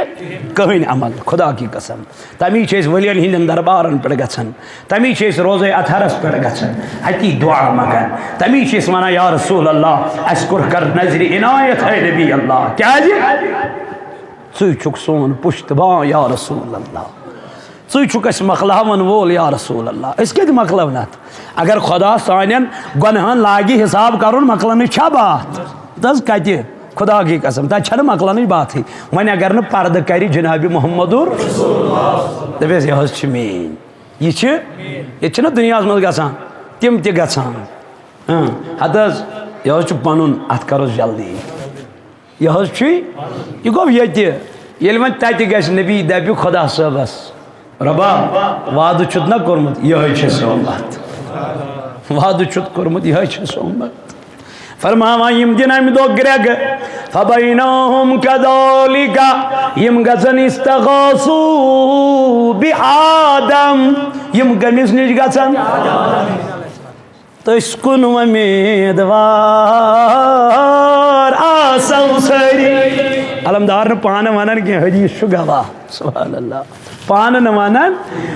کٕہٕنۍ عمل، خدا کی قسم۔ تمی چھِ أسۍ ؤلین ہٕنٛدٮ۪ن دربارن پٮ۪ٹھ گژھان، تمی چھِ أسۍ روزے اطہرس پٮ۪ٹھ گژھان، اتی دعا منگان، تمی چھِ أسۍ ونان، یا رسول اللہ، اسہِ کوٚر کر نظرِ عنایت، اے نبی اللہ، کیازِ؟ ژٕے چھُکھ سون پُشت بان، یا رسول اللہ، ژٕے چھُکھ اسہِ مۄکلاون وول، یا رسول اللہ۔ أسۍ کتہِ مۄکلاوون اتھ؟ اگر خدا سانٮ۪ن گۄنہن لاگہِ حساب کرُن، مۄکلنٕچ چھا باتھ؟ تہٕ حظ کتہِ؟ خدا کی قسم، تتہِ چھنہٕ مۄکلنٕچ باتھٕے۔ وۄنۍ اگر نہٕ پردٕ کرِ جناب محمدُر، دپیس، یہِ حظ چھِ میٲنۍ۔ یہِ چھِ، ییٚتہِ چھِنہ دُنیاہَس منٛز گژھان، تِم تہِ گژھان۔ اۭں، ہَتہٕ حظ، یہِ حظ چھُ پَنُن، اَتھ کَرُس جلدی۔ یہِ حظ چھُے، یہِ گوٚو ییٚتہِ۔ ییٚلہِ وۄنۍ تَتہِ گژھِ، نبی دَپہِ خۄدا صٲبَس، "رۄبا، وعدٕ چھُتھ نہ کوٚرمُت، یِہوٚے چھِ سۄ اُمت۔ وعدٕ چھُتھ کوٚرمُت، یِہوٚے چھِ سۄ اُمت۔" فرماوان، یِم دِن اَمہِ دۄہ گرٛٮ۪گہٕ۔ فبینہم کذالک، یِم گژھن استغاثوا بآدم، یِم کٔمِس نِش گژھن؟ تٔسۍ کُن وۄمیدوار آسو سٲری۔ علمدار نہٕ پانہٕ وَنان کینٛہہ، حدیث چھُ گواہ۔ سبحان اللہ۔ پانہٕ نہٕ وَنان،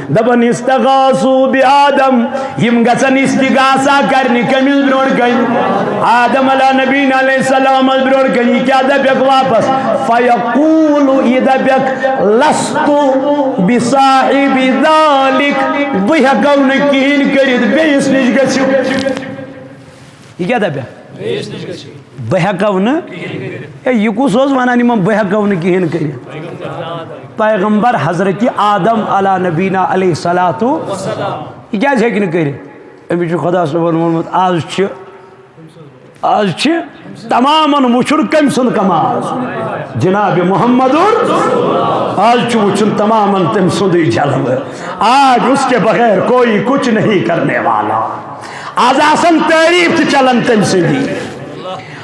دَپان، "استغاثوا بآدم"، یِم گژھن استغاثہ کرنہِ کٔمِس برونٛٹھ کنہِ؟ آدم علیٰ نبینا علیہ السلامس برونٛٹھ کنہِ۔ یہِ کیٛاہ دَپٮ۪کھ واپس؟ فیقول، یہِ دَپٮ۪کھ، "لست بصاحب ذلک"، بہٕ ہٮ۪کو نہٕ کِہیٖنۍ کٔرِتھ، بیٚیِس نِش گٔژھِو۔ یہِ کیٛاہ دَپٮ۪کھ؟ بہٕ ہٮ۪کو نہٕ۔ ہے، یہِ کُس اوس وَنان یِمَن، "بہٕ ہٮ۪کو نہٕ کِہیٖنۍ کٔرِتھ"؟ پیغمبر حضرت آدم علیٰ نبینا علیہ الصلوۃ۔ یہِ کیٛازِ ہیٚکہِ نہٕ کٔرِتھ؟ أمِس چھُ خۄدا صٲبَن ووٚنمُت، "آز چھِ، آز چھِ تمامَن وٕچھُن کٔمۍ سُنٛد کمال؟ جناب محمد، آز چھُ وٕچھُن تمامَن تٔمۍ سُنٛدُے جلوٕ۔ آج اس کے بغیر کوئی کچھ نہیں کرنے والا۔" آز آسن تعریف تہِ چلان تٔمۍ سٕنٛدی،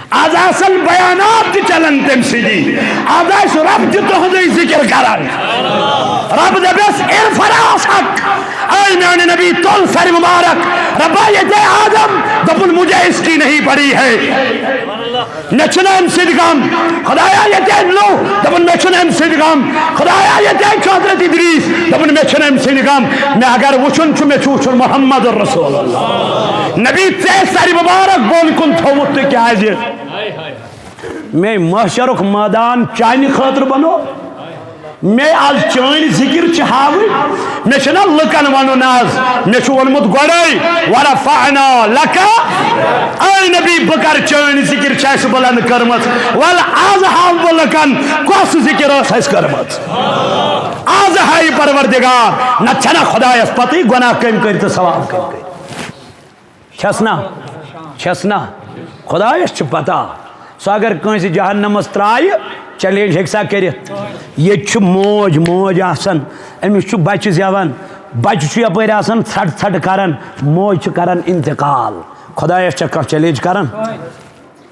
آز آسن بیانات تہِ چلان تٔمۍ سٕنٛدی، آز آسہِ رب تہِ تُہُنٛدُے ذکر کران۔ رب دپٮ۪س، "ارفع راسک"، اے میانہِ نبی، تُل سر مبارک۔ ربا، ییٚتہِ آدم، دوٚپُن، "مجھے اس کی نہیں پڑی ہے۔" مےٚ چھُنہٕ اَمہِ سۭتۍ غم۔ خدایا، ییٚتہِ أمۍ لوٚو، دوٚپُن، "مےٚ چھُنہٕ اَمہِ سۭتۍ غم۔" خدایا، ییٚتہِ أمۍ چھُ حضرت ادریس، دوٚپُن، "مےٚ چھُنہٕ اَمہِ سۭتۍ غم۔ مےٚ اگر وٕچھُن چھُ، مےٚ چھُ وٕچھُن محمد رسول اللہ۔" نبی، ژےٚ سرِ مبارک بۄن کُن تھوٚوُتھ تہٕ کیٛازِ؟ مے محشرُک مٲدان چانہِ خٲطرٕ بنو۔ مےٚ آز چٲنۍ ذِکِر چھِ ہاوٕنۍ، مےٚ چھُنہ لُکن وَنُن آز، مےٚ چھُ ووٚنمُت گۄڈَے، "ورفعنا لک"، اے نبی، بہٕ کَرٕ چٲنۍ ذِکِر، چھِ اَسہِ بُلنٛد کٔرمٕژ، وَلہٕ آز ہاو بہٕ لُکن، کۄس ذِکِر ٲس اَسہِ کٔرمٕژ۔ آز ہایہِ پروردگار، نَتہٕ چھَنہ خۄدایَس پَتہٕ گۄناہ کٔمۍ کٔرۍ تہٕ ثواب کٔمۍ کٔرۍ۔ چھَس نا؟ چھَس نا؟ خۄدایَس چھِ پَتہ۔ سُہ اگر کٲنٛسہِ جہنمَس ترٛایہِ، challenge ہیٚکہِ سا کٔرِتھ؟ ییٚتہِ چھُ موج، موج آسان، أمِس چھُ بَچہٕ زٮ۪وان، بَچہٕ چھُ یَپٲرۍ آسان ژھَٹ ژھَٹ کَران، موج چھِ کَران اِنتِقال۔ خۄدایَس چھا کانٛہہ challenge کَران؟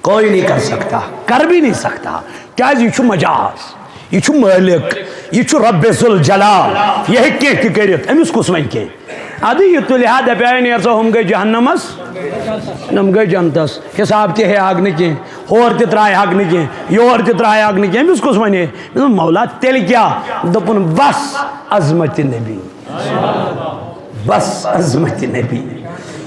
کوئی نہیں کر سکتا، کر بھی نہیں سکتا۔ کیٛازِ؟ یہِ چھُ مجاز، یہِ چھُ مٲلِک، یہِ چھُ رۄبِ ذوالجلال، یہِ ہیٚکہِ کینٛہہ تہِ کٔرِتھ، أمِس کُس وَنہِ کینٛہہ؟ اَدٕ یہِ تُلہِ ہا، دَپہِ ہا، "ہے نیر سا، ہُم گٔے جہنمَس، یِم گٔے جنتَس، حساب تہِ ہیٚیہِ ہاکھ نہٕ کینٛہہ، ہور تہِ ترٛایہِ ہاکھ نہٕ کینٛہہ، یور تہِ ترٛایہِ ہاکھ نہٕ کینٛہہ"، أمِس کُس وَنہِ ہے؟ مےٚ دوٚپ، "مولا، تیٚلہِ کیٛاہ؟" دوٚپُن، "بَس عظمتِ نبی۔" بس عظمت نبی،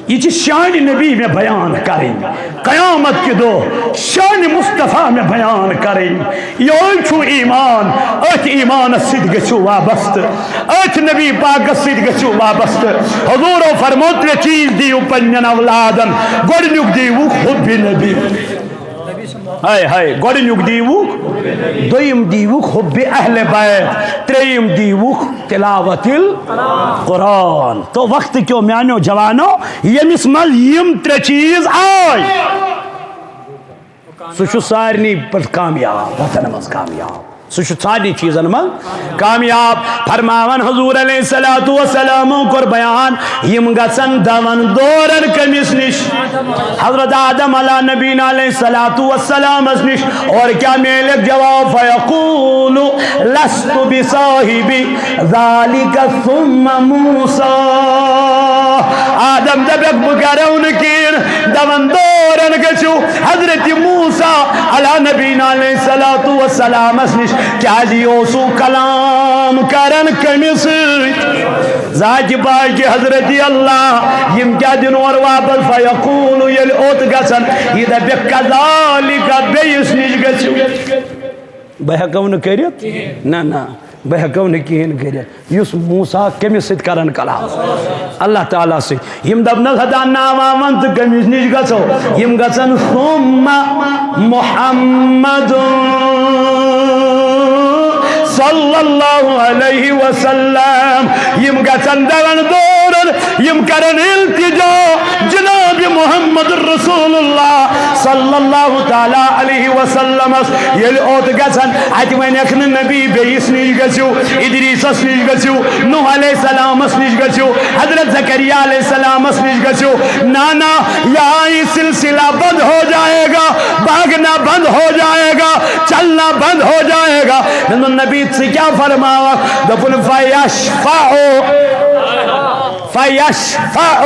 یہِ چھِ شان نبی مےٚ بیان کرٕنۍ۔ قیامت کہِ دۄہ شان مصطفیٰ مےٚ بیان کرٕنۍ۔ یہوے چھُ ایمان، أتھۍ ایمانس سۭتۍ گٔژھِو وابستہٕ، أتھۍ نبی پاکس سۭتۍ گٔژھِو وابستہٕ۔ حضورو فرموو، ترٛےٚ چیٖز دِیِو پننٮ۪ن اولادن، گۄڈٕنیُک دیٖوُکھ حب نبی۔ ہاے ہاے، گۄڈٕنیُک دیٖوُکھ، دوٚیِم دیٖوُکھ حب اہل بیت، ترٛیٚیِم دیٖوُکھ تلاوت القرآن۔ تو وقت کیو میانیو جوانو، ییٚمِس منٛز یِم ترٛےٚ چیٖز آے، سُہ چھُ سارنٕے پٮ۪ٹھ کامیاب، وطن منٛز کامیاب۔ سُہ چھُ سارنٕے چیٖزن منٛز کامیاب۔ فرماوان حضور علیہ الصلوۃ والسلامو کوٚر بیان، یِم گژھن دَون دورن کٔمِس نِش؟ حضرت آدم علیٰ نبینا علیہ الصلوۃ والسلامس نِش۔ اور کیا میلک جواب؟ فیقول لست بصاحب ذالک ثم موسیٰ۔ آدم دپکھ، بہٕ کرو نہٕ کِہیٖنۍ۔ دَون دورن گٔژھِو حضرت موسیٰ علیٰ نبینا علیہ الصلوۃ والسلامس نِش، کیازِ یہِ اوسُو کلام کران کٔمِس سۭتۍ؟ ذاتِ پاکِ حضرت اللہ۔ یِم کیاہ دِن اورٕ واپس؟ فیقول، ییٚلہِ اوٚت گژھن، یہِ دپہِ، کذالک، بیٚیِس نِش گٔژھِو۔ بہٕ ہٮ۪کو نہٕ کٔرِتھ؟ نہ، نہ، بہٕ ہٮ۪کو نہٕ کِہیٖنۍ کٔرِتھ۔ یُس موسیٰ کٔمِس سۭتۍ کران کلام؟ اللہ تعالیٰ سۭتۍ۔ یِم دپنس، ہتا ناو آمن تہٕ کٔمِس نِش گژھو؟ یِم گژھن، ثم محمد صلی اللہ علیہ وسلم۔ یِم گژھن دَون دورن، یِم کرن التجا جناب محمد رسول اللہ صلی اللہ تعالیٰ علیہ وسلمس۔ ییٚلہِ اوٚت گژھن، اتہِ ونکھ نہٕ نبی بیٚیِس نِش گٔژھِو، ادریسس نِش گٔژھِو، نوح علیہ السلامس نِش گٔژھِو، حضرت زکریا علیہ السلامس نِش گٔژھِو۔ نہ، نہ، یہاں یہ سلسلہ بند ہو جائے گا، بھاگنا بند ہو جائے گا، چلنا بند ہو جائے گا۔ مےٚ دوٚپ، نبی، ژٕ کیٛاہ فرماوکھ؟ دوٚپُن، فیشفع، فیشفع،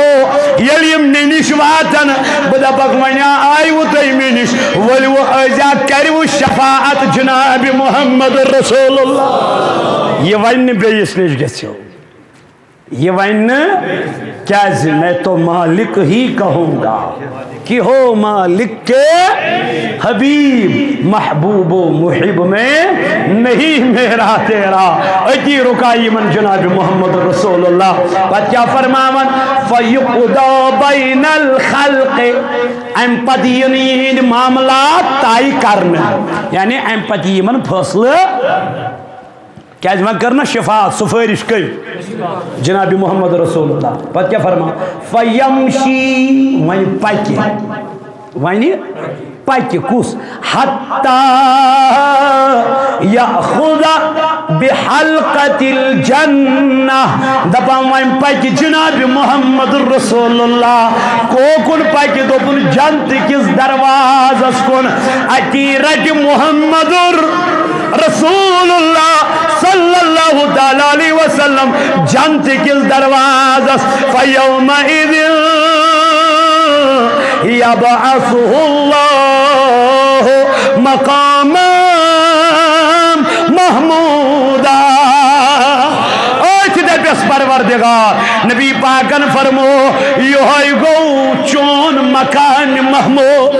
ییٚلہِ یِم مےٚ نِش واتن، بہٕ دپکھ، وۄنۍ آیوٕ تُہۍ مےٚ نِش، ؤلِو أزیا کٔرِو شفاعت جناب محمد رسول اللہ۔ یہِ ونہِ نہٕ بیٚیِس نِش گٔژھِو، یہِ ونہِ نہٕ، کیازِ میں تو مالک ہی کہوں گا کہ ہو مالک کے حبیب، محبوب و محب میں نہیں میرا تیرا۔ أتی رُکاے یِمن جناب محمد رسول اللہ۔ پتہٕ کیٛاہ فرماوان؟ فیقضی بین الخلق، امہِ پتہٕ یِن یِہنٛدۍ معاملات طے کرنہٕ، یعنی امہِ پتہٕ یِمن فٲصلہٕ۔ کیازِ وۄنۍ کٔر نہ شفاعت، سفٲرِش کٔمۍ؟ جناب محمد رسول اللہ۔ پتہٕ کیٛاہ فرمان؟ فیمشی، وۄنۍ پکہِ، وۄنۍ پکہِ کُس؟ حتی یأخذ بحلقۃ الجنہ، دپان وۄنۍ پکہِ جناب محمد رسول اللہ۔ کوکُن پکہِ؟ دوٚپُن جنت کِس دروازس کُن۔ اتی رٹہِ محمد رسول اللہ صلی اللہ تعالیٰ علیہ وسلم جنت کِس دروازس۔ فیومئذ یبعثہ اللہ مقاما محمودا۔ أتھۍ دپٮ۪س پروردگار، نبی پاکن فرمو، یہوے گوٚو چون مقام محمود۔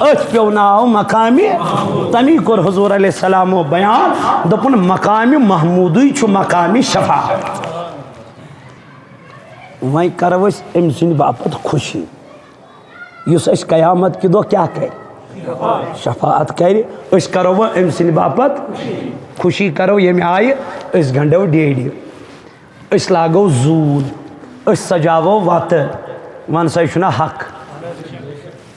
أتھۍ پیوٚو ناو مقامِ، تَمی کوٚر حضور علیہ السلامو بیان، دوٚپُن، مقامِ محمودٕے چھُ مقامِ شفاعت۔ وۄنۍ کرو أسۍ أمۍ سٕنٛدِ باپتھ خوشی، یُس اَسہِ قیامت کہِ دۄہ کیٛاہ کرِ؟ شفاعت کرِ۔ أسۍ کرو وۄنۍ أمۍ سٕنٛدِ باپتھ خوشی، کرو ییٚمہِ آیہِ أسۍ گنٛڈو ڈیڈِ، أسۍ لاگو زوٗن، أسۍ سجاوو وتہٕ۔ وَن سا، یہِ چھُنہ حق؟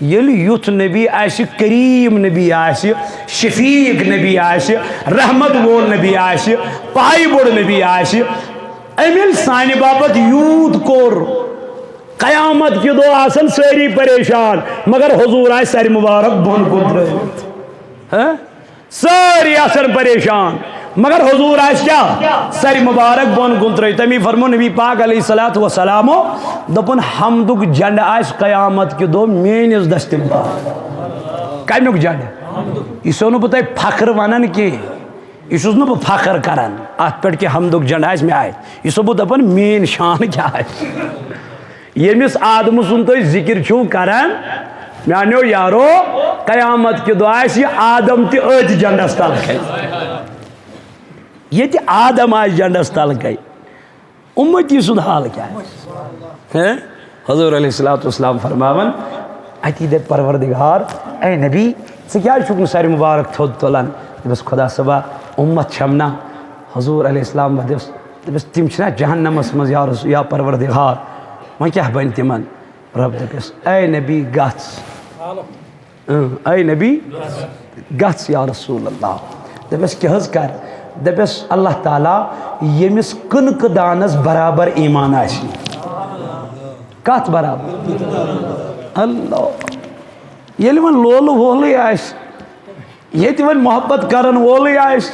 ییٚلہِ یُتھ نبی آسہِ، کریم نبی آسہِ، شفیق نبی آسہِ، رحمت وول نبی آسہِ، پایہِ بوٚڑ نبی آسہِ، أمۍ ییٚلہِ سانہِ باپتھ یوٗت کوٚر، قیامت کہِ دۄہ آسن سٲری پریشان، مگر حضور آسہِ سرِ مبارک بۄن کُن ترٲوِتھ۔ ہہ؟ سٲری آسن پریشان، مگر حضور آسہِ کیٛاہ؟ سرِ مبارک بۄن کُن ترٲوِتھ۔ تَمی فرموو نبی پاک علیہ الصلوۃ والسلامو، دوٚپُن، حمدُک جنڈٕ آسہِ قیامت کہِ دۄہ میٲنِس دستِ مبارک۔ کَمیُک جنڈٕ؟ یہِ چھُسو نہٕ بہٕ تۄہہِ فخر وَنان کینٛہہ، یہِ چھُس نہٕ بہٕ فخر کران اَتھ پٮ۪ٹھ کہِ حمدُک جنڈٕ آسہِ مےٚ آسہِ۔ یہِ چھُسو بہٕ دَپان، میٲنۍ شان کیٛاہ آسہِ۔ ییٚمِس آدمہٕ سُنٛد تُہۍ ذِکِر چھِو کران، میٛانیو یارو، قیامت کہِ دۄہ آسہِ یہِ آدم تہِ أتھۍ جنڈس تل کَنۍ۔ ییٚتہِ آدم آسہِ جنڈس تل کَنۍ، اُمتی سُنٛد حال کیٛاہ آسہِ؟ ہیں؟ حضور علیہ الصلوۃ والسلام فرماوان، اَتی دَپہِ پروردگار، اے نبی، ژٕ کیٛازِ چھُکھ نہٕ سرِ مبارک تھوٚد تُلان؟ دَپٮ۪س، خۄدا صٲبا، اُمت چھَم نا۔ حضور علیہ السلام دَپٮ۪س، دَپٮ۪س، تِم چھِنہ جہنمس منٛز، یا رسول، یا پروردگار۔ وۄنۍ کیٛاہ بَنہِ تِمن؟ رب دَپٮ۪س، اے نبی، گژھ۔ اۭں، اے نبی، گژھ یا رسول اللہ۔ دَپٮ۪س، کیٛاہ حظ کَر؟ دَپٮ۪س، اللہ تعالیٰ، ییٚمِس کٕنکہٕ دانَس برابر ایمان آسہِ۔ کَتھ برابر؟ اللہ۔ ییٚلہِ وۄنۍ لولہٕ وولٕے آسہِ، ییٚتہِ وۄنۍ محبت کرن وولٕے آسہِ،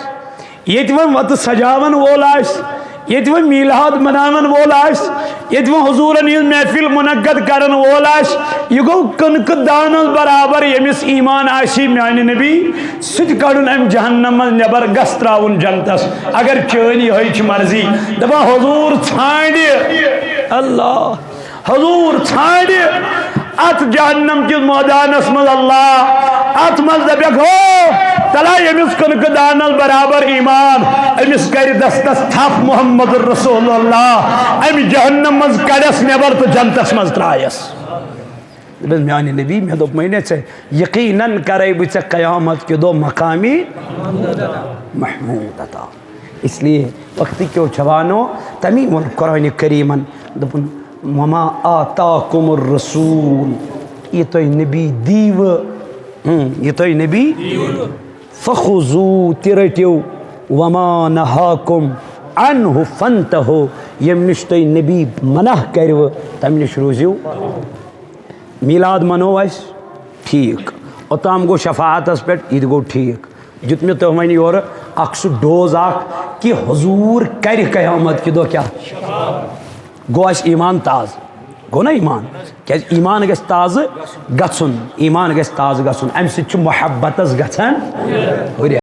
ییٚتہِ وۄنۍ وتہٕ سجاون وول آسہِ، ییٚتہِ وۄنۍ میلاد مناون وول آسہِ، ییٚتہِ وۄنۍ حضوٗرن ہٕنٛز محفل منعقد کرن وول آسہِ، یہِ گوٚو کٕنکہٕ دانس برابر۔ ییٚمِس ایمان آسہِ میانہِ نبی، سُہ تہِ کڑُن امہِ جہنم منٛز نٮ۪بر، گژھ تراوُن جنتس۔ اگر چٲنۍ یِہوٚے چھِ مرضی، دپان حضوٗر ژھانڈِ، اللہ۔ حضوٗر ژھانڈِ اتھ جہنم کِس مٲدانس منٛز اللہ، اتھ منٛز دپکھ، ہو تلا، ییٚمِس کٕنکہٕ دانس برابر ایمان، أمِس کرِ دستس تھپھ محمد رسول اللہ، امہِ جہنم منٛز کڑس نٮ۪بر تہٕ جنتس منٛز ترایس۔ دوٚپُس، میانہِ نبی، مےٚ دوٚپمَے نہ ژےٚ، یقیناً کرے بہٕ ژےٚ قیامت کہِ دۄہ مقامی محمود عطا۔ اس لیے وقت کیو جوانو، تمی ووٚن قرآن کریمن، دوٚپُن، وما آتاکم الرسول، یہِ تۄہہِ نبی دیٖوٕ، ہم، یہِ تۄہہِ نبی، فخذو، تہِ رٔٹِو، وما نہاکم عنہ فانتہو، ییٚمہِ نِش تۄہہِ نبی منع کَرِوٕ، تَمہِ نِش روٗزِو۔ میلاد منو اَسہِ، ٹھیٖک۔ اوٚتام گوٚو شفاعتس پٮ۪ٹھ، یہِ تہِ گوٚو ٹھیٖک۔ دیُت مےٚ تۄہہِ وۄنۍ یورٕ اکھ سُہ ڈوز اکھ کہِ حضوٗر کرِ قیامت کہِ دۄہ کیٛاہ؟ گوٚو اَسہِ ایمان تازٕ، گوٚو نا ایمان؟ کیٛازِ ایمان گژھِ تازٕ گژھُن، ایمان گژھِ تازٕ گژھُن، اَمہِ سۭتۍ چھُ محبتس گژھان ہُرٮ۪ر۔